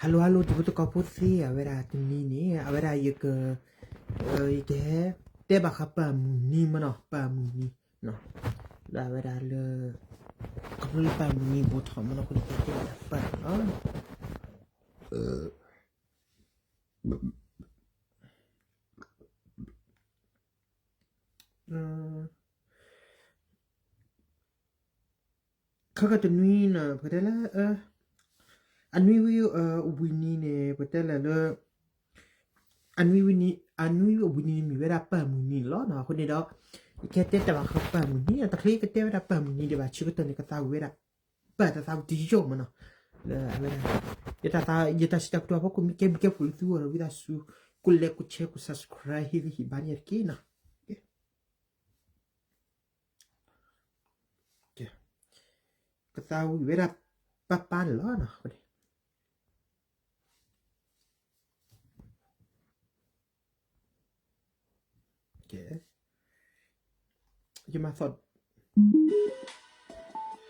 Hello hello တံၤဖိသကိးဖိသ့ၣ် အဝဲဒၣ်တနံၤန့ၣ် အဝဲဒၣ်ယက ယကဟဲတဲဘၣ်ဃးပာ်မုၢ်နံၤမနီၤ ပာ်မုၢ်နံၤ ဒီးအဝဲဒၣ်လၢ ခီဖျိလၢပာ်မုၢ်နံၤဘူးထီၣ်မနီၤ အဃိန့ၣ် ကတဲဘၣ်ဃးပာ်မုၢ်နံၤလီၤ. ခီကတနွံန့ၣ် ပတဲလၢ အနွံဝံၤအဝံၤနံၤန့ၣ် ပတဲလၢလၢ အနွံဝံၤနံၤ အနွံဝံၤအဝံၤနံၤန့ၣ်မ့ၢ်ဝဲဒၣ်ပာ်မုၢ်နံၤလီၤနီၤ. အဃိန့ၣ်ဒီး ယကတဲတၢ်ဘၣ်ဃးပာ်မုၢ်နံၤ တချုးကတဲဝဲဒၣ်ပာ်မုၢ်နံၤဒံးဘၣ် ဆၢကတီၢ်န့ၣ် ကသးဝံၣ်ဝဲဒၣ် ပာ်တၢ်သးဝံၣ်တယိာ်မနီၤ လၢအဝဲဒၣ် ယတၢ်စံးတၢ်ကတိၤအဖီခိၣ် မ့ၢ်ကဲဘျုးကဲဖှိၣ်လၢသုဂီၢ်ဒီး ဝံသးစူၤ ကိးလဲကိးဆဲ ကိး subscribe ဟ့ၣ်ဂံၢ်ဟ့ၣ်ဘါန့ၣ်တက့ၢ်နီၤ. ကသးဝံၣ်ဝဲဒၣ်ပၢ်ပၢ်န့ၣ်လီၤ. ယမၤသီၣ် ဖ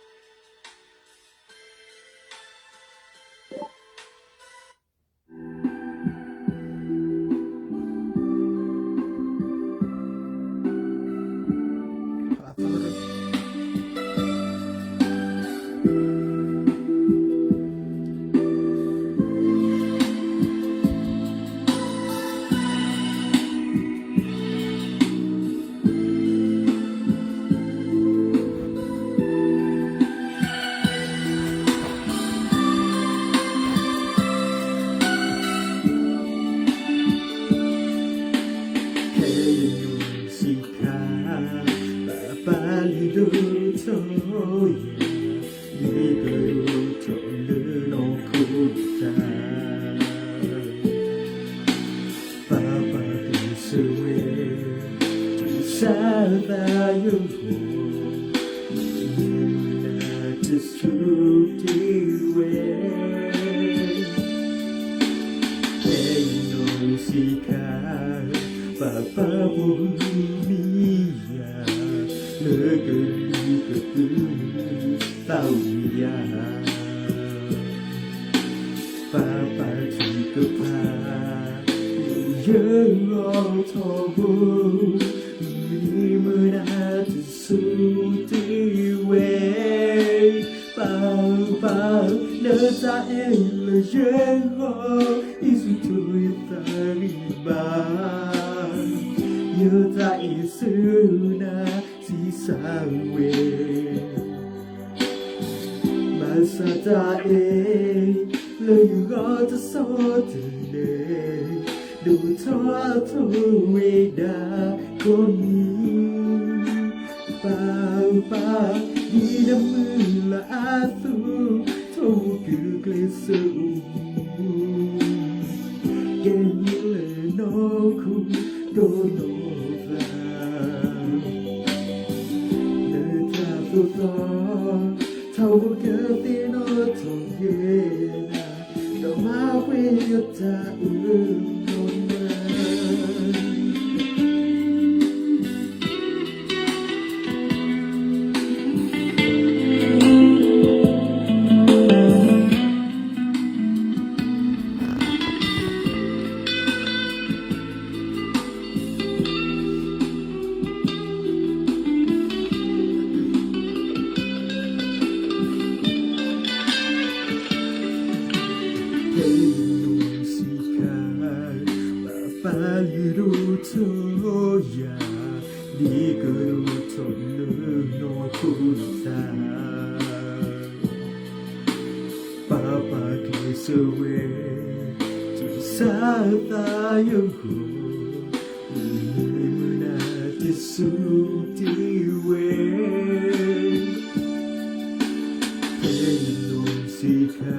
ဲယနီၢ်ဆံးခါ ပၢ်ပၢ်လုၢ်ဒိၣ်ထီၣ်ယၤ ယကဒိၣ်ထီၣ်လၢနီၢ်ခိတၢ် ပၢ်ပၢ်ကျဲးစၢးဝဲ တၢ်ဆါသးယိာ်ဂီၢ် မုၢ်လၢ်တဆူတ့ၢ်ဝဲ ဖဲယနီၢ်ဆံးခါ ပၢ်ပၢ်ဖိမံၤယၤ လၢကလုာ်ကပုာ်သးဝံၣ်ယၤ ပၢ်ပၢ်ထုကဖၣ် ယဂီၢ်ထီဘိ မုၢ်နံၤမုၢ်နၤတဆူတ့ၢ်ဝဲ ပၢ်ပၢ် လၢတၢ်အဲၣ်လၢယဂီၢ် အံၤဆူထိၣ်ယသးဂံၢ်ဘါ ယတၢ်အဲၣ်ဆၢနၤ ဆံးစၢ်ဝဲ ဘၣ်ဆၣ်တၢ်အဲၣ်လၢယဂီၢ်တဆီတလဲ ဒိၣ်ထီၣ်ထီၣ်ဝဲဒၣ်ကိးနံၤ ပၢ်ပၢ် ဒ်နမုၢ်လၢ်အသိး ထိၣ်ကကျဲးစၢးအိၣ်မူ ကဲနုာ်လၢနီၢ်ခိဒီးနီၢ်သး လၢတၢ်သိၣ်သီ ထီဘိကသ့ၣ်နီၣ်ထီၣ်က့ၤနၤ ဒီးမၤပှဲၤယတၢ်အၢၣ်လီၤနၤ ဖဲယနီၢ်ဆံးခါ ပၢ်ပၢ်လုၢ်ဒိၣ်ထီၣ်ယၤ ဒ်ကဒိၣ်ထီၣ်လၢနီၢ်ခိတၢ် ပၢ်ပၢ်ကျဲးစၢးဝဲ တၢ်ဆါသးယိာ်ဂီၢ် မုၢ်နံၤမုၢ်နၤတဆူတ့ၢ်ဝဲ ဖဲယနီၢ်ဆံးခါ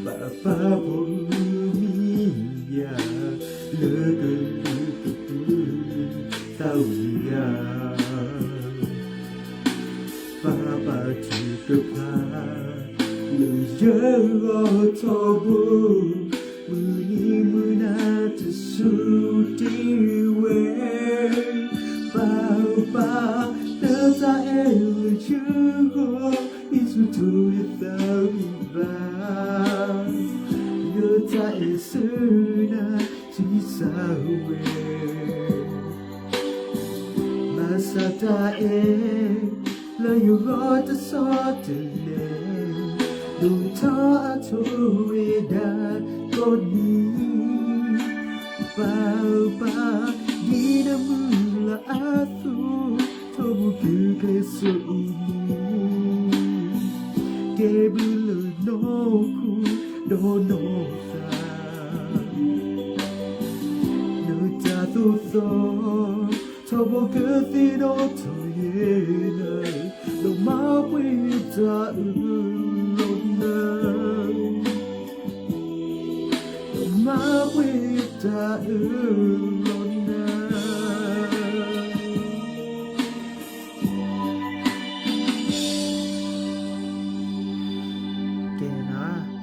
ပၢ်ပၢ်ဖိမံၤယၤ လၢကလုာ်ကပုာ်သးဝံၣ်ယၤ ပၢ်ပၢ်ထုကဖၣ် လၢယဂီၢ်ထီဘိ မုၢ်နံၤမုၢ်နၤတဆူတ့ၢ်ဝဲ ပၢ်ပၢ် လၢတၢ်အဲၣ်လၢယဂီၢ် အံၤဆူထိၣ်ယသးဂံၢ်ဘါ တၢ်အဲၣ်ဆူနၤ ဆံးစၢ်ဝဲ ဘၣ်ဆၣ်တၢ်အဲၣ် လၢယဂီၢ်တဆီတလဲ ဒိၣ်ထီၣ်အါထီၣ်ဝဲဒၣ်ကိးနံၤ ပၢ်ဧၢပၢ် ဒ်နမုၢ်လၢ်အသိး ထီဘိက့ၤကျဲဆိအံၤန့ၣ် ကဲဘျုးလၢနီၢ်ခိ ဒီးနီၢ်သး လၢတၢ်သိၣ်သီ ထီဘိကသ့ၣ်နီၣ်ထီၣ်ယဲနၤ ဒီးမၤပှဲၤတၢ်အၢၣ်လီၤနၤ ဒီးမၤပှဲၤတၢ်အၢၣ်လီၤနၤ ကဲနီၤ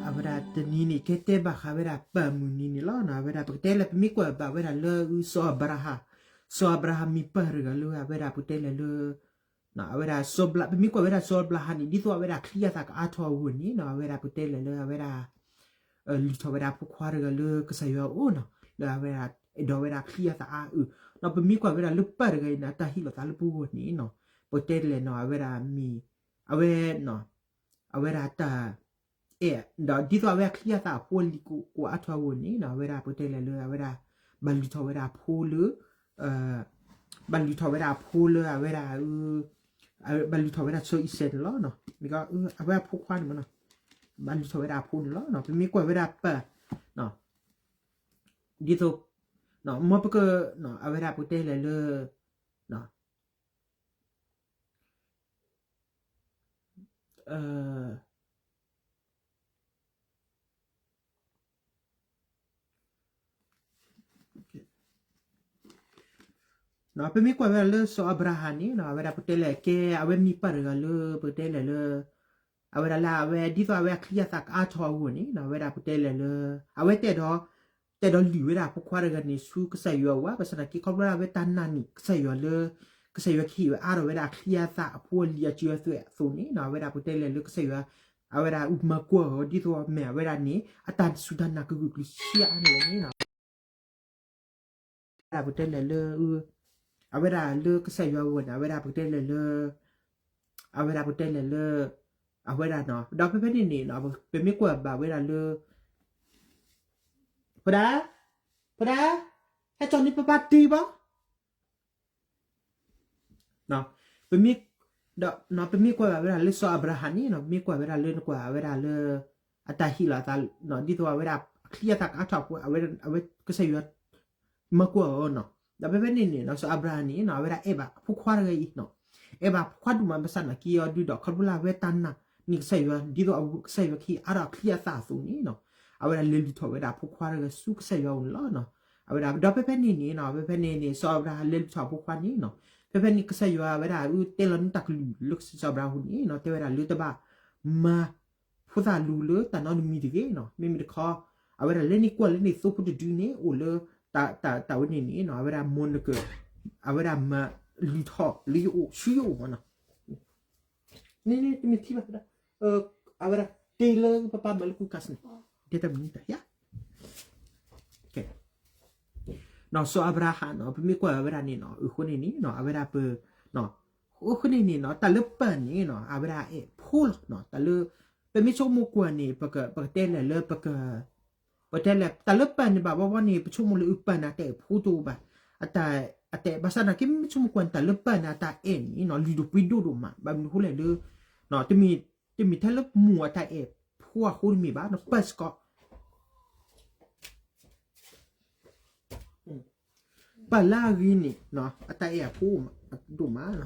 အဝဲဒၣ်တနံၤန့ၣ် ကဲတဲဘၣ်ဃးဝဲဒၣ်ပၢ်မုၢ်နံၤန့ၣ်လီၤ. အဝဲဒၣ်ပကတဲလဲၣ် ပမ့ၢ်ကွၢ်ဘၣ်ဝဲဒၣ်လၢစီၤအၤဘြၤဟၣ်, စီၤအၤဘြၤဟၣ်မ့ၢ်ပၢ်တဂၤလၢအဝဲဒၣ်ပကတဲလဲၣ်လၢ အဝဲဒၣ်စီၤဘျး ပမ့ၢ်ကွၢ်ဝဲဒၣ်စီၤအၤဘြၤဟၣ်န့ၣ် ဒ်သိးအဝဲဒၣ်ချံအသၣ်ကအါထီၣ်အဂီၢ်န့ၣ်နီၤ အဝဲဒၣ်ပကတဲလဲၣ်လၢအဝဲဒၣ် လုၢ်ထီၣ်ဝဲဒၣ်ဖိခွါတဂၤလၢကစၢ်ယွၤအအိၣ်နီၤ လၢအဝဲဒၣ်အဲၣ်ဒိးဝဲဒၣ်ချံအသၣ်အါအၢနီၤ ပမ့ၢ်ကွၢ်ဝဲဒၣ်လၢပၢ်တဂၤအံၤန့ၣ် အတၢ်ဟ့ၣ်လီၤသးလၢပဂီၢ်န့ၣ်နီၤ ပကတဲလဲၣ်နီၤ အဝဲဒၣ်မ့ၢ် အဝဲ အဝဲဒၣ်တၢ် အဲၣ် ဒီးဒ်သိးအဝဲဒၣ်ချံအသၣ်အဖိအလံၤကိးအါထီၣ်အဂီၢ်န့ၣ်နီၤ အဝဲဒၣ်ပကတဲလဲၣ်လၢအဝဲဒၣ် ဘၣ်လုၢ်ထီၣ်ဝဲဒၣ်အဖိလၢ ဘၣ်လုၢ်ထီၣ်ဝဲဒၣ်အဖိလၢအဝဲဒၣ် ဘၣ်လုၢ်ထီၣ်ဝဲဒၣ်စီၤအံၤစဲးန့ၣ်လီၤ. မ့ၢ်အဝဲအဖိခွါန့ၣ်မ့ၢ်နီၤ ဘၣ်လုၢ်ထီၣ်ဝဲဒၣ်အဖိန့ၣ်လီၤ. ပမ့ၢ်ကွၢ်ဝဲဒၣ်ပၢ် ဒ်သိး မ်ပက အဝဲဒၣ်ပကတဲလဲၣ်လၢ ပမ့ၢ်ကွၢ်ဝဲဒၣ်လၢစီၤအၤဘြၤဟၣ်န့ၣ်နီၤ အဝဲဒၣ်ပကတဲလဲၣ် ကဲအဝဲမ့ၢ်ပၢ်တဂၤလၢ ပကတဲလဲၣ်လၢ အဝဲဒၣ်လၢအဝဲဒ်သိးအဝဲအချံအသၣ်ကအါထီၣ်အဂီၢ်န့ၣ်နီၤ အဝဲဒၣ်ပကတဲလဲၣ်လၢ အဝဲတအဲၣ်ဒိး တအဲၣ်ဒိးလုၢ်ဝဲဒၣ်ဖိခွါတဂၤန့ၣ်ဆူကစၢ်ယွၤအအိၣ်ဘၣ် ဘၣ်ဆၣ်သနာ်က့ခီဖျိလၢအဝဲတၢ်နာ်န့ၣ် ကစၢ်ယွၤလၢ ကစၢ်ယွၤကဟ့ၣ်ဝဲအါထီၣ်ဝဲဒၣ်အချံအသၣ်အဖိအလံၤအစၢၤအသွဲၣ်အသိးန့ၣ်နီၤ အဝဲဒၣ်ပကတဲလဲၣ်လၢကစၢ်ယွၤ အဝဲဒၣ်မၤကွၢ်အီၤဒ်သိးအမဲာ်ဝဲဒၣ်န့ၣ် အတၢ်စူၢ်တၢ်နာ်ကဂုာ်ကျဲးစၢးအါန့ၣ်လီၤန့ၣ်နီၤ အဝဲဒၣ်ပကတဲလဲၣ်လၢ အဝဲဒၣ်လၢကစၢ်ယွၤအဂီၢ်န့ၣ် အဝဲဒၣ်ပကတဲလဲၣ်လၢ အဝဲဒၣ်ပကတဲလဲၣ်လၢ အဝဲဒၣ်နီၤ ဒီးဖဲဖဲန့ၣ်န့ၣ်နီၤ ပမ့ၢ်ကွၢ်ဘၣ်ဝဲဒၣ်လၢ ဖဒၣ် ဖဒၣ် ဟဲကၠီၤန့ၢ်ပပၢ်တ့ၢ်ဘၣ် ပမ့ၢ် ဒီး ပမ့ၢ်ကွၢ်ဘၣ်ဝဲဒၣ်လၢစီၤအၤဘြၤဟၣ်န့ၣ်နီၤ ပမ့ၢ်ကွၢ်ဝဲဒၣ်လၢနကွၢ်ဝဲဒၣ်လၢ အတၢ်ဟ့ၣ်လီၤအသး ဒ်သိးအဝဲဒၣ်အချံအသၣ်ကအါထီၣ်အဃိ အဝဲကစၢ်ယွၤ မၤကွၢ်အီၤနီၤ ဒီးဖဲဖဲန့ၣ်န့ၣ်နီၤ စီၤအၤဘြၤဟၣ်န့ၣ်နီၤ အဝဲဒၣ်အဲၣ်ဘၣ်အဖိခွါတဂၤအံၤနီၤ အဲၣ်ဘၣ်အဖိခွါဒိၣ်မး ဘၣ်ဆၣ်သနာ်က့အီၤဒုးဒီး ခီဖျိလၢအဝဲတၢ်နာ်န့ၣ် ကစၢ်ယွၤ ဒ်သိးကစၢ်ယွၤကဟ့ၣ်အါထီၣ်အချံအသၣ်အသိးန့ၣ်နီၤ အဝဲဒၣ်လဲၤလုၢ်ထီၣ်ဝဲဒၣ်အဖိခွါတဂၤဆူကစၢ်ယွၤအအိၣ်န့ၣ်လီၤနီၤ အဝဲဒၣ် ဒီးဖဲဖဲန့ၣ်န့ၣ်နီၤ ဖဲဖဲန့ၣ်န့ၣ် စီၤအၤဘြၤဟၣ်လဲၤလုၢ်ထီၣ်အဖိခွါန့ၣ်နီၤ ဖဲဖဲန့ၣ်ကစၢ်ယွၤအဝဲဒၣ်အု တဲလီၤန့ၢ်တၢ်ကလုၢ်လၢစီၤအၤဘြၤဟၣ်အအိၣ်န့ၣ်နီၤ တဲဝဲဒၣ်လၢတဘၣ်မၤ ဖိသၣ်လူၤလၢတၢ်နီတမံၤတဂ့ၤနီၤ မ့မ့ၢ်တခီ အဝဲဒၣ်လဲၤန့ၢ်ကွၢ်လၢန့ၣ်သိဖိတဒုန့ၣ် အိၣ်လၢ တၢ်ဝဲန့ၣ်န့ၣ်နီၤ အဝဲဒၣ်မ့ၢ်နက အဝဲဒၣ်မၤလုၢ်ထီၣ်လၢယအိၣ် ဆူယအိၣ်မးနီၤ န့ၣ်န့ၣ်တမ့ၢ်ထံၣ်ဘၣ် အဝဲဒၣ်တ့လၢပပၢ်မၤလၢကူကါစန့ၣ် ဒ်တၢ်မနုၤတၢ်ယါ စီၤအၤဘြၤဟၣ်နီၤ ပမ့ၢ်ကွၢ်ဝဲဒၣ်န့ၣ်နီၤ အဃိန့ၣ်န့ၣ်နီၤ အဝဲဒၣ်ပ အဃိန့ၣ်န့ၣ်နီၤ တၢ်လၢပၢ်န့ၣ်နီၤ အဝဲဒၣ်အဲၣ်ဖိလီၤနီၤ တၢ်လၢ ပမ့ၢ်ဆိကမိၣ်ကွၢ်န့ၣ် ပကတဲလဲၣ်လၢပက ပတဲလဲၣ် တၢ်လၢပၢ်န့ၣ် ဘၣ်ဘီဘီန့ၣ် ပဆိကမိၣ်လၢအပၢ်န့ၣ် အတၢ်အဲၣ်ဖိတအိၣ်ဘၣ် အတၢ် အတၢ် ဘၣ်ဆၣ်သနာ်က့ မ့ၢ်ဆိကမိၣ်ကွၢ်န့ၣ် တၢ်လၢပၢ်န့ၣ် အတၢ်အဲၣ်န့ၣ်နီၤ လုၢ်ဒိၣ်ပှ့ၤဒိၣ်ဒိၣ်မး ဘၣ်မနုၤအဃိလဲၣ်လၢ တမ့ၢ် တမ့ၢ်ထဲလၢမိၢ်အတၢ်အဲၣ်ဖိအဃိတမ့ၢ်ဘၣ်နီၤ ပၢ်စ့ၢ်ကီး ပၢ်လၢအဂ့ၤန့ၣ် အတၢ်အဲၣ်အဖိဒိၣ်မး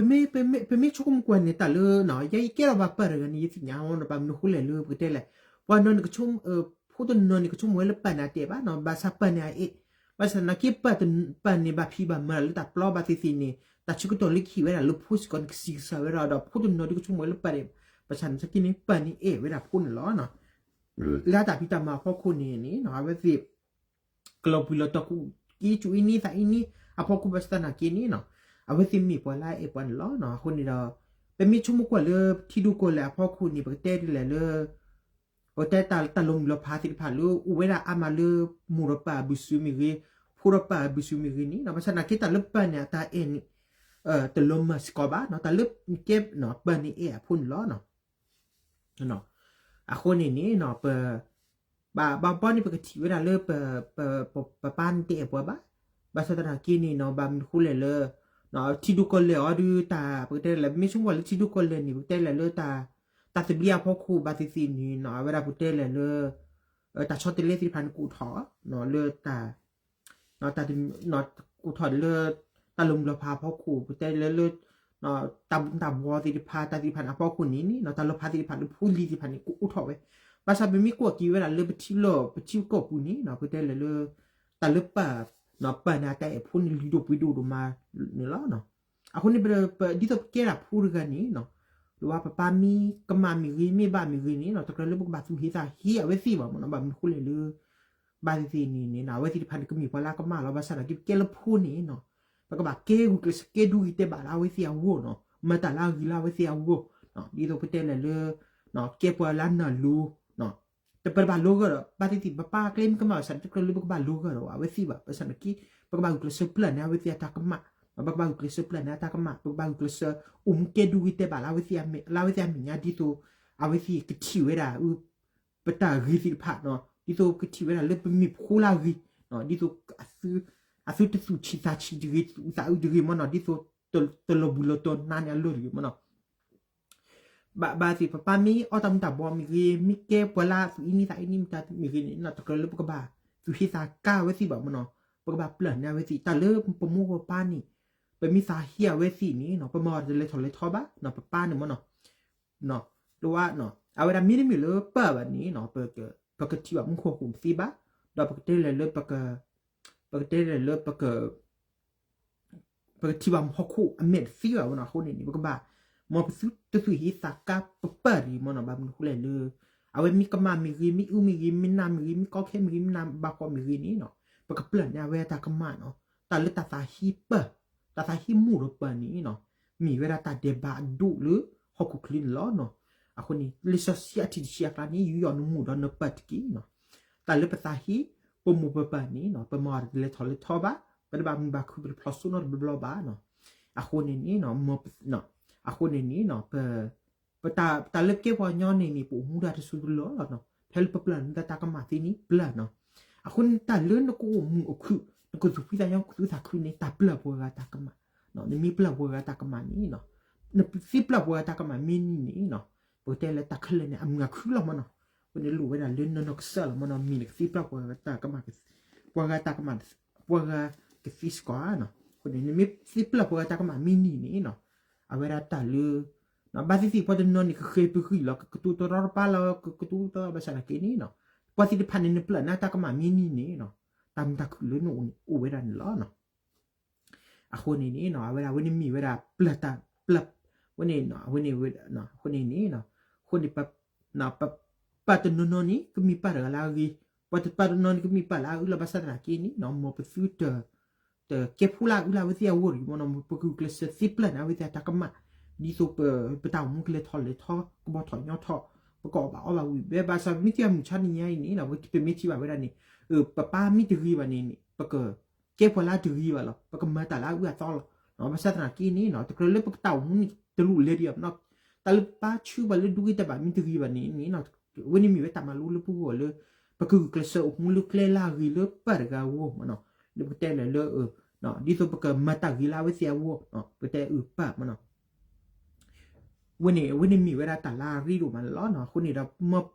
နီၤ ပမ့ၢ် ပမ့ၢ်ဆိကမိၣ်ကွၢ်န့ၣ် တၢ်လၢ ယဲယကဲထီၣ်ဘၣ်ပၢ်တဂၤန့ၣ် ယသ့ၣ်ညါအီၤနီၤ ဘၣ်မနုၤအဃိလဲၣ်လၢပကတဲလဲၣ် ပှၤနီၤန့ၣ် ဖိတနီၤန့ၣ် ကဆိကမိၣ်ဝဲလၢပၢ်န့ၣ် အတအဲၣ်ဘၣ်နီၤ ဘၣ်ဆၣ်ပၢ်န့ၣ် အအဲၣ် ဘၣ်ဆၣ်သနာ်က့ ပၢ်တ- ပၢ်န့ၣ်ဘၣ်ဖံးဘၣ်မၤလၢတၢ်ပျီဘၣ်သ့ၣ်သ့ၣ်န့ၣ် တၢ်ဆၢကတီၢ်လၢကဟ့ၣ်ဝဲဒၣ်လၢဖိစ့ၢ်ကီးန့ၣ် ကဆံးကစၢ်ဝဲဒၣ်ဒီး ဖိတနီၤဒုးကဆိကမိၣ်ဝဲလၢပၢ်န့ၣ် ဘၣ်ဆၣ်သနာ်က့န့ၣ် ပၢ်န့ၣ်အဲၣ်ဝဲဒၣ်ဖိန့ၣ်လီၤ. လၢတၢ်ဖံးတၢ်မၤအဖီခိၣ်န့ၣ်န့ၣ် အဝဲသ့ၣ် ကလီၤဘှံးလီၤတီၤ ကူၣ်အံၤကူၣ်အံၤန့ၣ် သးအံၤန့ၣ် အဖီခိၣ် ဘၣ်ဆၣ်သနာ်က့န့ၣ် အဝဲသ့ၣ်မ့ၢ်ပှၤလၢအအဲၣ်ပှၤန့ၣ်လီၤ. အဃိန့ၣ်ဒီး ပမ့ၢ်ဆိကမိၣ်ကွၢ်လၢထံဒိၣ်ကီၢ်လဲၢ်အဖီခိၣ်န့ၣ် ပကတဲဒ်လဲၣ်လၢ ပကတဲတၢ်လီၤမုၢ်လီၤဖးသ့ၣ်တဖၣ်လၢ အိၣ်ဝဲဒၣ်အါမးလၢ မိၢ်ဒီးပၢ်အဘုစုမ့ၢ်ဂ့ၤ, ဖိဒီးပၢ်အဘုစုမ့ၢ်ဂ့ၤန့ၣ် ဘၣ်ဆၣ်သနာ်က့တၢ်လၢပၢ်န့ၣ် အတၢ်အဲၣ်န့ၣ် တလီၤမၢ်စ့ၢ်ကီးဘၣ်, တၢ်လၢကဲ ပၢ်န့ၣ်အဲၣ်အဖိန့ၣ်လီၤ. အဃိန့ၣ်န့ၣ် ပ ဘၣ်ဘၣ်ဘီန့ၣ် ပကထံၣ်ဝဲဒၣ်လၢ ပပၢ်န့ၣ်တအဲၣ်ပှၤဘၣ်. ဘၣ်ဆၣ်သနာ်က့န့ၣ်နီၤ ဘၣ်မနုၤဃိလဲၣ်လၢ ထံဒိၣ်ကီၢ်လဲၢ်အီၤဒုး တၢ်ပကတဲလဲၣ် မ့ၢ်ဆိကမိၣ်လၢထံဒိၣ်ကီၢ်လဲၢ်န့ၣ် ပကတဲလဲၣ်လၢ တၢ်သဘျ့အဖီခိၣ်ဘၣ်သ့ၣ်သ့ၣ်န့ၣ်နီၤ အဝဲဒၣ်ပကတဲလဲၣ်လၢ တၢ်ဆီတလဲသ့ၣ်တဖၣ်န့ၣ် ကအိၣ်ထီၣ်လၢ ကအိၣ်ထီၣ်လၢ တၢ်လီၤမုၢ်လီၤဖးအဖီခိၣ် ပတဲလၢလၢ တၢ်ဘူၣ်တၢ်ဘီသ့ၣ်တဖၣ် တၢ်သ့ၣ်တဖၣ်န့ၣ် အဖီခိၣ်န့ၣ်န့ၣ် တၢ်လီၤဖးသ့ၣ်တဖၣ်လၢဖိလံၤသ့ၣ်တဖၣ်န့ၣ် ကအိၣ်ထီၣ်ဝဲ. ဘၣ်ဆၣ်ပမ့ၢ်ကွၢ်က့ၤဝဲဒၣ်လၢပထံလီၢ် ပထံပကီၢ်ပူၤန့ၣ်နီၤ ပတဲလၢလၢ တၢ်လၢပၢ် ပၢ်န့ၣ် အတၢ်အဲၣ်ဖိန့ၣ် လုၢ်ဒိၣ်ပှ့ၤဒိၣ်ဒိၣ်မးန့ၣ်လီၤ. အဃိန့ၣ် ဒ်သိးပကဲဒၣ်ဖိတဂၤန့ၣ်နီၤ ဒ်ဝဲပပၢ်မ့ၢ်ကမၣ်မ့ၢ်ဂ့ၤ မ့ၢ်ဘၣ်မ့ၢ်ဂ့ၤန့ၣ်နီၤ တကြၢးလၢပကဘၣ်သူၣ်ဟ့သးဟ့အဝဲသ့ၣ်ဘၣ်မ့ၢ်နီၤ ဘၣ်မနုၤဃိလဲၣ်လၢ ဘၣ်သ့ၣ်သ့ၣ်န့ၣ်န့ၣ် အဝဲသ့ၣ်တဖၣ်န့ၣ် ကမ့ၢ်ပှၤလၢအကမၣ်လီၤ. ဘၣ်ဆၣ်သနာ်က့ ပကဲလၢဖိန့ၣ်နီၤ ပကဘၣ်ကဲဂုာ်ကျဲးစၢး ကဲဒူဂ့ၤတဲာ်ဘၣ်လၢအဝဲသ့ၣ်အဂီၢ်နီၤ မၤတၢ်လၢအဂ့ၤလၢအဝဲသ့ၣ်အဂီၢ် ဒ်သိးပတဲလဲၣ်လၢ ကဲပှၤလၢနၢ်လိၤ တပဘၣ်လိဂၢၢ်ဒီး ဘၣ်သ့ၣ်သ့ၣ် ပပၢ်ကျဲမ့ၢ်ကမၣ်ဘၣ်ဆၣ် တကြၢးလၢပကဘၣ်လိဂၢၢ်ဒီးအဝဲသ့ၣ်ဘၣ်. ဘၣ်ဆၣ်သနာ်က့ ပကဘၣ်ဂုာ်ကျဲးစၢးပျၢ်န့ၢ်အဝဲသ့ၣ်အတၢ်ကမၣ် ပကဘၣ်ဂုာ်ကျဲးစၢးပျၢ်န့ၢ်အတၢ်ကမၣ် ပကဘၣ်ဂုာ်ကျဲးစၢး အိၣ်မူကဲဒူဂ့ၤတဲာ်ဘၣ်လၢအဝဲသ့ၣ်အမဲာ် လၢအဝဲသ့ၣ်အမဲာ်ညါ ဒ်သိး အဝဲသ့ၣ်ကထံၣ်ဝဲဒၣ် ပတၢ်ဂ့ၤသ့ၣ်တဖၣ် ဒ်သိးကထံၣ်ဝဲဒၣ်လၢပမ့ၢ်ဖိလၢအဂ့ၤ ဒ်သိး အသုတသူၣ်ဆံးသးဆံးတဂ့ၤ သူၣ်အုးသးအုးတဂ့ၤမ့ၢ်နီၤ ဒ်သိး တလီၤဘှံးလီၤတီၤနါန့ၢ်အလီၢ်တဂ့ၤမ့ၢ်နီၤ ဘၣ်ဘၣ်သ့ၣ် ပပၢ်မ့ၢ်အီၣ်တၢ်မူၤတၢ်ဘှီးမ့ၢ်ဂ့ၤ မ့ၢ်ကဲပှၤလၢသူၣ်အံၣ်နံၣ်သးအံၣ်နံၣ်မ့ၢ်တၢ်မ့ၢ်ဂ့ၤန့ၣ် တကြၢးလၢပကဘၣ်သူၣ်ဟ့သးကါအဝဲသ့ၣ်ဘၣ်မ့ၢ်နီၤ ပကဘၣ်ပျၢ်န့ၢ်အဝဲသ့ၣ် တၢ်လၢပမိၢ်ပပၢ်န့ၣ် ပမ့ၢ်သးဟ့အဝဲသ့ၣ်န့ၣ်နီၤ ပမၤအီၤတလဲၤထီၣ်လဲၤထီဘၣ် ပပၢ်န့ၣ်မ့ၢ်နီၤ အဝဲဒၣ်မ့တမ့ၢ်လၢပၢ်ဘၣ်န့ၣ်နီၤ ပကထံၣ်ဘၣ်မူခိၣ်ဟီၣ်ခိၣ်တသ့ဘၣ် ဒီးပကတဲလဲၣ်လၢ ပကတဲလဲၣ်လၢ ပကထံၣ်ဘၣ်မူခိၣ်ဟီၣ်ခိၣ်အမဲာ်တသ့ဘၣ်မ့ၢ်နီၤ အဃိန့ၣ်န့ၣ် ပကဘၣ် မ်ပသုတသူၣ်ဟ့သးကါပပၢ်တဂ့ၤမ့ၢ်နီၤ ဘၣ်မနုၤဃိလဲၣ်လၢ အဝဲမ့ၢ်ကမၣ်မ့ၢ်ဂ့ၤ မ့ၢ်အုၣ်မ့ၢ်ဂ့ၤ မ့ၢ်နးမ့ၢ်ဂ့ၤ မ့ၢ်ကီခဲမ့ၢ်ဂ့ၤ မ့ၢ်နးဘၣ်ဃီမ့ၢ်ဂ့ၤန့ၣ်နီၤ ပကပျၢ်န့ၢ်အဝဲတၢ်ကမၣ်နီၤ တၢ်လၢတၢ်သးဟ့ပၢ် တၢ်သးဟ့မိၢ်ဒီးပၢ်န့ၣ်နီၤ မ့ၢ်ဝဲဒၣ်တၢ်ဒဲးဘးအဒိၣ်လၢဟီၣ်ခိၣ်ချၢန့ၣ်လီၤ. အဃိန့ၣ် လံာ်စီဆှံအထံၣ်တဆံအကျါန့ၣ် ယူးယီၣ်နမိၢ်ဒီးနပၢ်တက့ၢ်နီၤ တၢ်လၢပသးဟ့ ပမိၢ်ပပၢ်န့ၣ်နီၤ ပမၤအီၤတလဲၤထီၣ်လဲၤထီဘၣ် ပတဘၣ်မုာ်ဘၣ်ခုၣ် ပတဖျိးစိနီတဘျီဘၣ်နီၤ အဃိန့ၣ်န့ၣ် အဃိန့ၣ်န့ၣ် ပ ပတၢ်လၢပကဲပှၤကညီန့ၣ်န့ၣ် ပအိၣ်မူဒၣ်တစိၤတလီၢ်လီၤနီၤ ဖဲလၢပပျၢ်န့ၢ်တၢ်ကမၣ်သ့န့ၣ် ပျၢ်နီၤ အဃိန့ၣ်တၢ်လၢနကအိၣ်မုာ်အိၣ်ခုၣ် နကသူၣ်ဖှံသးညီ ကသူၣ်သးခုန့ၣ် တၢ်ပျၢ်ပှၤဂၤတၢ်ကမၣ် နမ့ၢ်ပျၢ်ပှၤဂၤတၢ်ကမၣ်န့ၣ်နီၤ နသ့ပျၢ်ပှၤဂၤတၢ်ကမၣ်မ့ၢ်နံၤန့ၣ်နီၤ ပကတဲလၢတၢ်ခဲလၢာ်န့ၣ် အမုာ်အခုၣ်လီၤမ့ၢ်နီၤ အဃိန့ၣ်လိၣ်ဝဲဒၣ်လၢနီၢ်နီၢ်ကစၢ်လီၤမ့ၢ်နီၤ မ့ၢ်နကသ့ပျၢ်ပှၤဂၤတၢ်ကမၣ် ပှၤဂၤတၢ်ကမၣ် ပှၤဂၤကသ့စ့ၢ်ကီးနီၤ အဃိန့ၣ် နမ့ၢ်သ့ပျၢ်ပှၤဂၤတၢ်ကမၣ်မ့ၢ်နံၤန့ၣ်နီၤ အဝဲဒၣ်တၢ်လၢ ဘၣ်သ့ၣ်သ့ၣ်ပှၤတနီၤန့ၣ် ကဃဲၤပဂံၢ်လီၤ ကကတိၤတရီတပါလီၤ ကကတိၤတရီဘၣ်ဆၣ်သနာ်က့န့ၣ်နီၤ ပှၤသ့ၣ်တဖၣ်န့ၣ် နပျၢ်န့ၢ်တၢ်ကမၣ်မ့ၢ်နံၤန့ၣ်နီၤ တၢ်မုာ်တၢ်ခုၣ်လၢနအိၣ်န့ၣ် အိၣ်ဝဲဒၣ်န့ၣ်လီၤ. အဃိန့ၣ်န့ၣ်နီၤ အဝဲဒၣ်အဝဲန့ၣ်မ့ၢ်ဝဲဒၣ် ပျၢ်တၢ် ပျၢ် ဝဲန့ၣ် အဝဲန့ၣ် အဃိန့ၣ်န့ၣ် အဃိန့ၣ် ပ ပၢ်တနီၤနီၤန့ၣ် ကမ့ၢ်ပၢ်တဂၤလၢအဂ့ၤ, ပှၤတပၢ်တနီၤန့ၣ် ကမ့ၢ်ပၢ်လၢအအုၣ်လီၤ ဘၣ်ဆၣ်သနာ်က့န့ၣ် မ်ပသုတ တကဲဖိလၢအအုၣ်လၢအဝဲသ့ၣ်အဂီၢ်တဂ့ၤမ့ၢ်နီၤ, ပကဂုာ်ကျဲးစၢးသ့ပျၢ်န့ၢ်အဝဲသ့ၣ်အတၢ်ကမၣ်, ဒ်သိးပ ပတၢ်အိၣ်မူကလဲၤထီၣ်လဲၤထီ, ကဘီၣ်ထီၣ်ညီထီၣ်, ပကအီၣ်ဘၣ်အီဘၣ်ဝံၤဝဲ, ဘၣ်ဆၣ်မ့ၢ်သ့ၣ်မုၢ်ဆါနံၤညါအံၤန့ၣ် ပမ့ၢ်ထံၣ်ဘၣ်ဝဲဒၣ်န့ၣ် ပပၢ်မ့ၢ်တဂ့ၤဘၣ်န့ၣ် ပက ကဲပှၤလၢအတဂ့ၤဘၣ်လီၤ, ပကမၤတၢ်လၢအအုၣ်အသီလီၤ. ဘၣ်ဆၣ်သနာ်က့န့ၣ် တကြၢးလၢပတၢ်အိၣ်မူန့ၣ် တလိၣ်လဲၤဒံးဘၣ်, တၢ်လၢပၢ်ဆှၢပှၤလၢဒူဂ့ၤတဲာ်ဘၣ်မ့ၢ်တဂ့ၤဘၣ်န့ၣ်န့ၣ် အဝဲန့ၣ်မ့ၢ်ဝဲတၢ်မၤလိလၢပဂီၢ်လၢ ပကဂုာ်ကျဲးစၢးအိၣ်မူလၢကျဲလၢအဂ့ၤလၢပၢ်တဂၤအဂီၢ်မ့ၢ်နီၤ, လၢပကတဲလဲၣ်လၢ ဒ်သိးပကမၤတၢ်ဂ့ၤလၢအဝဲသ့ၣ်အဂီၢ် ပကတဲအုၣ်ပၢ်မ့ၢ်နီၤ, ဝဲန့ၣ် အဝဲန့ၣ်မ့ၢ်ဝဲဒၣ်တၢ်လၢအရ့ဒိၣ်မးန့ၣ်လီၤ. အဃိန့ၣ်ဒီး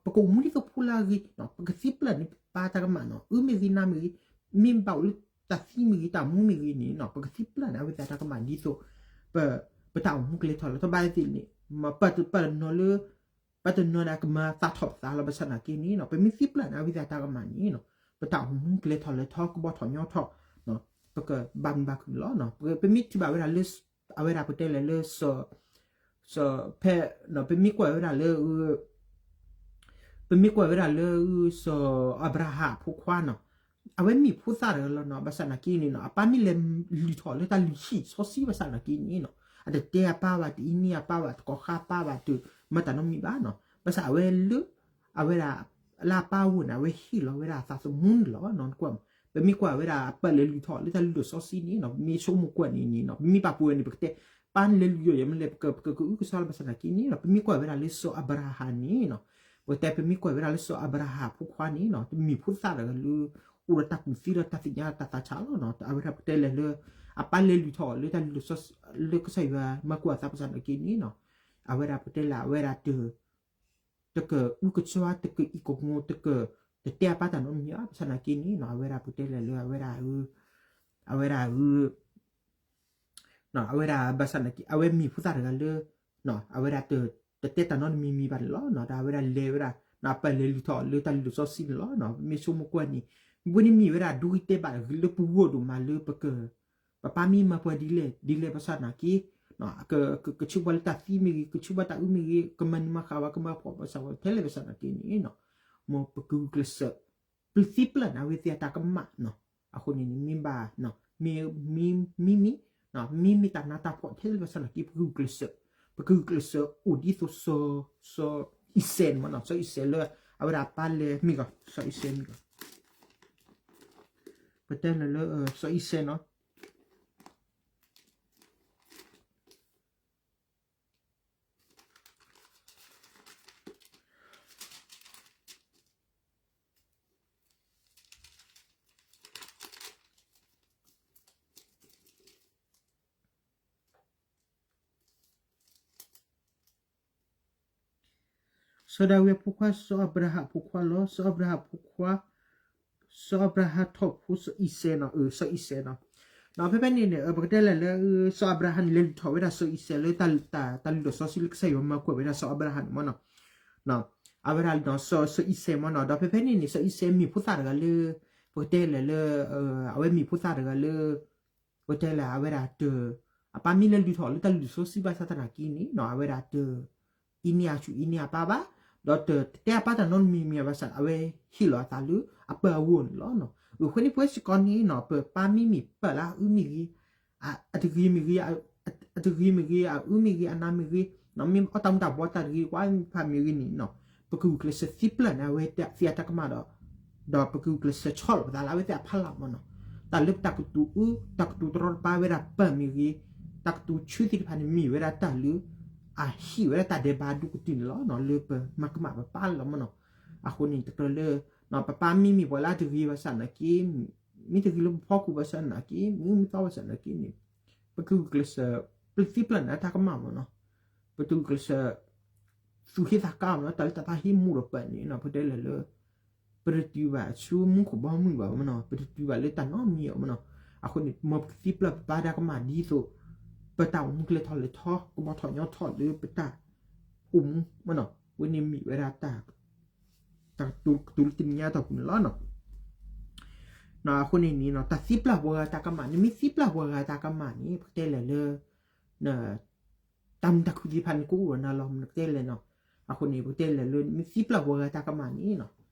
ပကအိၣ်မူဒ်သိးဖိလၢအဂ့ၤ, ပကသ့ပျၢ်န့ၢ်ပပၢ်တၢ်ကမၣ်နီၤ, အုၣ်မ့ၢ်ဂ့ၤနၤမ့ၢ်ဂ့ၤ, မ့ၢ်ဘၣ်အိၣ်လၢတၢ်သံမ့ၢ်ဂ့ၤ တၢ်မူမ့ၢ်ဂ့ၤန့ၣ် ပကသ့ပျၢ်န့ၢ်အဝဲသ့ၣ်အတၢ်ကမၣ်ဒ်သိး ပ ပတၢ်အိၣ်မူကလဲၤထီၣ်လဲၤထီဘၣ်သ့ၣ်န့ၣ် ပၢ်တနီၤလၢ ပၢ်တနီၤန့ၣ် အကမၤသးထီၣ်ပသးလီၤ. ဘၣ်ဆၣ်သနာ်က့န့ၣ် ပမ့ၢ်သ့ပျၢ်န့ၢ်အဝဲသ့ၣ်အတၢ်ကမၣ်န့ၣ် ပတၢ်အိၣ်မူကျဲထီၣ်လဲၤထီ ကဘီထီၣ်ညီထီၣ် ပကဘၣ်မုာ်ဘၣ်ခုၣ်န့ၣ်လီၤ. ပမ့ၢ်ထံၣ်ဘၣ်ဝဲဒၣ်လၢ အဝဲဒၣ်ပတဲလဲၣ်လၢ စီၤ စီၤ ဖဲ ပမ့ၢ်ကွၢ်ဝဲဒၣ်လၢ ပမ့ၢ်ကွၢ်ဝဲဒၣ်လၢ စီၤအၤဘြၤဟၣ်အဖိခွါနီၤ, အဝဲမ့ၢ်ဖိသၣ်တဂၤလီၤနီၤ. ဘၣ်ဆၣ်နာ်က့န့ၣ်နီၤ အပၢ်မ့ၢ်လဲၤလုၢ်ထီၣ်လၢတၢ်လုၢ်ဟံၣ်စီဆှံ ဘၣ်ဆၣ်နာ်က့န့ၣ်နီၤ အတတဲအပၢ်ဘၣ်, တအံးန့ၢ်အပၢ်ဘၣ်, တကိးဃါအပၢ်ဘၣ်, တမၤတၢ်နီတမံၤဘၣ်နီၤ. ဘၣ်ဆၣ်အဝဲလၢ အဝဲဒၣ် လၢအပၢ်အအိၣ်န့ၣ် အဝဲဟ့ၣ်လီၤဝဲဒၣ်အသးသမူန့ၣ်လီၤနီၤ. ပမ့ၢ်ကွၢ်ဝဲဒၣ် အပၢ်လဲၤလုၢ်ထီၣ်လၢတၢ်လုၢ်ဒိၣ်စီဆှံန့ၣ်နီၤ, ပမ့ၢ်ဆိကမိၣ်ကွၢ်န့ၣ်န့ၣ်နီၤ, ပမ့ၢ်ပာ်ပှဲၤန့ၣ် ပကတဲ ပၢ်န့ၣ်လဲၤလုၢ်ယိာ်ယဲမ့ၢ်လဲၣ် ပကကအုကစွါလီၤ. ဘၣ်ဆၣ်နာ်က့န့ၣ်နီၤ ပမ့ၢ်ကွၢ်ဝဲဒၣ်လၢစီၤအၤဘြၤဟၣ်န့ၣ်နီၤ, ပကတဲပမ့ၢ်ကွၢ်ဝဲဒၣ်လၢစီၤအၤဘြၤဟၣ်အဖိခွါန့ၣ်နီၤ တမ့ၢ်ဖိသၣ်တဂၤလၢ အိၣ်ဒီးတၢ်ကူၣ်သံဒီးတၢ်သ့ၣ်ညါတၢ်သးဆးလီၤနီၤ. အဝဲဒၣ်ပကတဲလဲၣ်လၢ အပၢ်လဲၤလုၢ်ထီၣ်လၢတၢ်လုၢ်ဒိၣ်စီဆှံ လၢကစၢ်ယွၤမၤကွၢ်အသး ဘၣ်ဆၣ်နာ်က့န့ၣ်နီၤ အဝဲဒၣ်ပကတဲလဲၣ် အဝဲဒၣ်တ တကအုကစွါ တကအံးကမီၤ တက တတဲအပၢ်တၢ်နီတမံၤဘၣ်. ဘၣ်ဆၣ်နာ်က့န့ၣ်နီၤ အဝဲဒၣ်ပကတဲလဲၣ်လၢအဝဲဒၣ် အဝဲဒၣ် အဝဲဒၣ်ဘၣ်ဆၣ်နာ်က့ အဝဲမ့ၢ်ဖိသၣ်တဂၤလၢ အဝဲဒၣ် တတဲတၢ်နီတမံၤမံၤဘၣ်န့ၣ်လီၤ. ဒီးအဝဲဒၣ်လဲၤဝဲဒၣ် အပၢ်လဲၤလုၢ်ထီၣ်လၢတၢ်လုၢ်ဒိၣ်စီဆှံန့ၣ်လီၤ. မ့ၢ်ဆိကမိၣ်ကွၢ်န့ၣ် ဝဲန့ၣ်မ့ၢ်ဝဲဒၣ်ဒိဂ့ၤတဲာ်ဘၣ်လၢပဂီၢ်ဒိၣ်မးလၢပက ပပၢ်မ့ၢ်မၤပှၤဒ်လဲၣ်ဒ်လဲၣ် ဘၣ်ဆၣ်နာ်က့ ကဆူၣ်ဘၣ်လၢတၢ်သံမ့ၢ်ဂ့ၤ, ကဆူၣ်ဘၣ်တၢ်အုမ့ၢ်ဂ့ၤ, ကမၤနၢၤမၤဃၣ်ဝဲ ကမၤဖှီၣ်ဘၣ်ဆၣ်ဝဲထဲလဲၣ် ဘၣ်ဆၣ်နာ်က့န့ၣ် မ်ပကဂုာ်ကျဲးစၢး ပျုၢ်သံပျၢၢ်န့ၣ် အဝဲသ့ၣ်အတၢ်ကမၣ်နီၤ. အဃိန့ၣ်န့ၣ် မ့ၢ်ဘၣ် မ့ၢ် မ့ၢ် မ့ၢ် မ့ၢ်တၢ်နးတၢ်ဖှီၣ်ထဲလဲၣ် ဘၣ်ဆၣ်နာ်က့ ပကဂုာ်ကျဲးစၢး ပကဂုာ်ကျဲးစၢးအိၣ်ဒ်သိး စီၤအံၤစဲးန့ၣ်မနီၤ, စီၤအံၤစဲးလၢ အဝဲဒၣ်ပၢ်လဲၤမ့ၢ်ဂ့ၤ စီၤအံၤစဲးမ့ၢ်ဂ့ၤ ပတဲလၢလၢ စီၤအံၤစဲးနီၤ စီၤဒၤဝံးအဖိခွါ စီၤအၤဘြၤဟၣ်အဖိခွါလီၤ. စီၤအၤဘြၤဟၣ်အဖိခွါ စီၤအၤဘြၤဟၣ်ထီၣ်ဖိစီၤအံၤစဲးနီၤ, အၢ စီၤအံၤစဲးနီၤ. ဒီးဖဲဖဲန့ၣ်န့ၣ် ပကတဲလဲၣ်လၢ စီၤအၤဘြၤဟၣ်န့ၣ် လဲၤလုၢ်ထီၣ်ဝဲဒၣ်စီၤအံၤစဲးလၢ တၢ်လုၢ်ဒိၣ်စီဆှံလၢကစၢ်ယွၤမၤကွၢ်ဝဲဒၣ်စီၤအၤဘြၤဟၣ်န့ၣ်မနီၤ. အဝဲဒၣ် စီၤအံၤစဲးမနီၤ. ဒီးဖဲဖဲန့ၣ်န့ၣ် စီၤအံၤစဲးမ့ၢ်ဖိသၣ်တဂၤလၢ ပကတဲလဲၣ်လၢ အဝဲမ့ၢ်ဖိသၣ်တဂၤလၢ ပကတဲလဲၣ် အဝဲဒၣ်တ အပၢ်မ့ၢ်လဲၤလုၢ်ထီၣ်လၢတၢ်လုၢ်ဒိၣ်စီဆှံဘၣ်ဆၣ်သနာ်က့န့ၣ်နီၤ အဝဲဒၣ်တ အံးန့ၢ်အဆူၣ်အံးန့ၢ်အပၢ်ဘၣ်, ဒီးတတဲအပၢ်တၢ်နီတမံၤမံၤဘၣ်ဆၣ် အဝဲဟ့ၣ်လီၤအသးလၢအပၢ်အဂီၢ်န့ၣ်လီၤ. အဃိန့ၣ် ပဝဲစ့ၢ်ကီးန့ၣ်နီၤ ပပၢ်မ့မ့ၢ်ပၢ်လၢအအုၣ်မ့ၢ်ဂ့ၤ အတဂ့ၤမ့ၢ်ဂ့ၤ အတဂ့ၤမ့ၢ်ဂ့ၤ အအုၣ်မ့ၢ်ဂ့ၤ အနးမ့ၢ်ဂ့ၤ မ့ၢ်အီၣ်တၢ်မူၤတၢ်ဘှီးတၢ်တဂ့ၤ ကွၢ်ဖးမ့ၢ်ဂ့ၤန့ၣ်နီၤ ပကဂုာ်ကျဲးစၢးသံပျၢ်န့ၣ် အဝဲသ့ၣ်အတၢ်ကမၣ်ဒီး ဒီးပကဂုာ်ကျဲးစၢးဆီၣ်လီၤပသးလၢအဝဲသ့ၣ်အဖီလာ်မနီၤ. တၢ်လၢပတၢ်ကတိၤအၢ တၢ်ကတိၤတရီတပါဝဲဒၣ်ပၢ်မ့ၢ်ဂ့ၤ တၢ်ကတိၤဆၢသ့ၣ်တဖၣ်န့ၣ် မ့ၢ်ဝဲဒၣ်တၢ်လၢ အဟ့ၣ်ဝဲဒၣ်တၢ်ဒဲးဘးဒိၣ်ကတၢၢ်န့ၣ်လီၤ. လၢပမၤကမၣ်ပပၢ်လီၤမနီၤ. အဃိန့ၣ် တကြၢးလၢ ပပၢ်မ့မ့ၢ်ပှၤလၢအတဂ့ၤဘၣ်ဆၣ်သနာ်က့ မ့ၢ်တဂ့ၤလၢပဖီခိၣ်ဘၣ်ဆၣ်သနာ်က့ မ့ၢ်မ့ၢ်သီဘၣ်ဆၣ်သနာ်က့န့ၣ် ပကဂုာ်ကျဲးစၢး ပသံပျၢ်န့ၣ်အတၢ်ကမၣ်မနီၤ. ပတဂုာ်ကျဲးစၢး သူၣ်ဟ့သးကါမနီၤ တၢ်လၢတၢ်သးဟ့မူဒီးပၢ်န့ၣ်နီၤ ပတဲလဲၣ်လၢ ပတတုၤဘၣ်ဆူမူခိၣ်ဘီမုၢ်ဘၣ်မနီၤ ပတတုၤဘၣ်လၢတၢ်နီတမံၤအီၤမနီၤ. အဃိန့ၣ် မ်ပကသံပျၢ်ပပၢ်တၢ်ကမၣ်ဒ်သိး ပတၢ်အိၣ်မူကျဲထီၣ်လဲၤထီ ကဘီထီၣ်ညီထီၣ်လၢပတၢ်အိၣ်မူမနီၤ. ဝဲန့ၣ်မ့ၢ်ဝဲဒၣ် တၢ်ကတိၤလၢတနံၤညါအတီၢ်ပူၤန့ၣ်လီၤ. အဃိန့ၣ်န့ၣ် တၢ်သံပျၢ်ပှၤဂၤတၢ်ကမၣ်န့ၣ် မ့ၢ်သံပျၢ်ပှၤဂၤတၢ်ကမၣ်န့ၣ် ပကတဲလဲၣ်လၢ တၢ်မုာ်တၢ်ခုၣ်သ့ၣ်တဖၣ်န့ၣ် ကအိၣ်ဒီးနၤလီၤ ပကတဲလဲၣ်နီၤ. အဃိန့ၣ် ပကတဲလဲၣ်လၢ မ့ၢ်သံပျၢ်ပှၤဂၤတၢ်ကမၣ်န့ၣ်နီၤ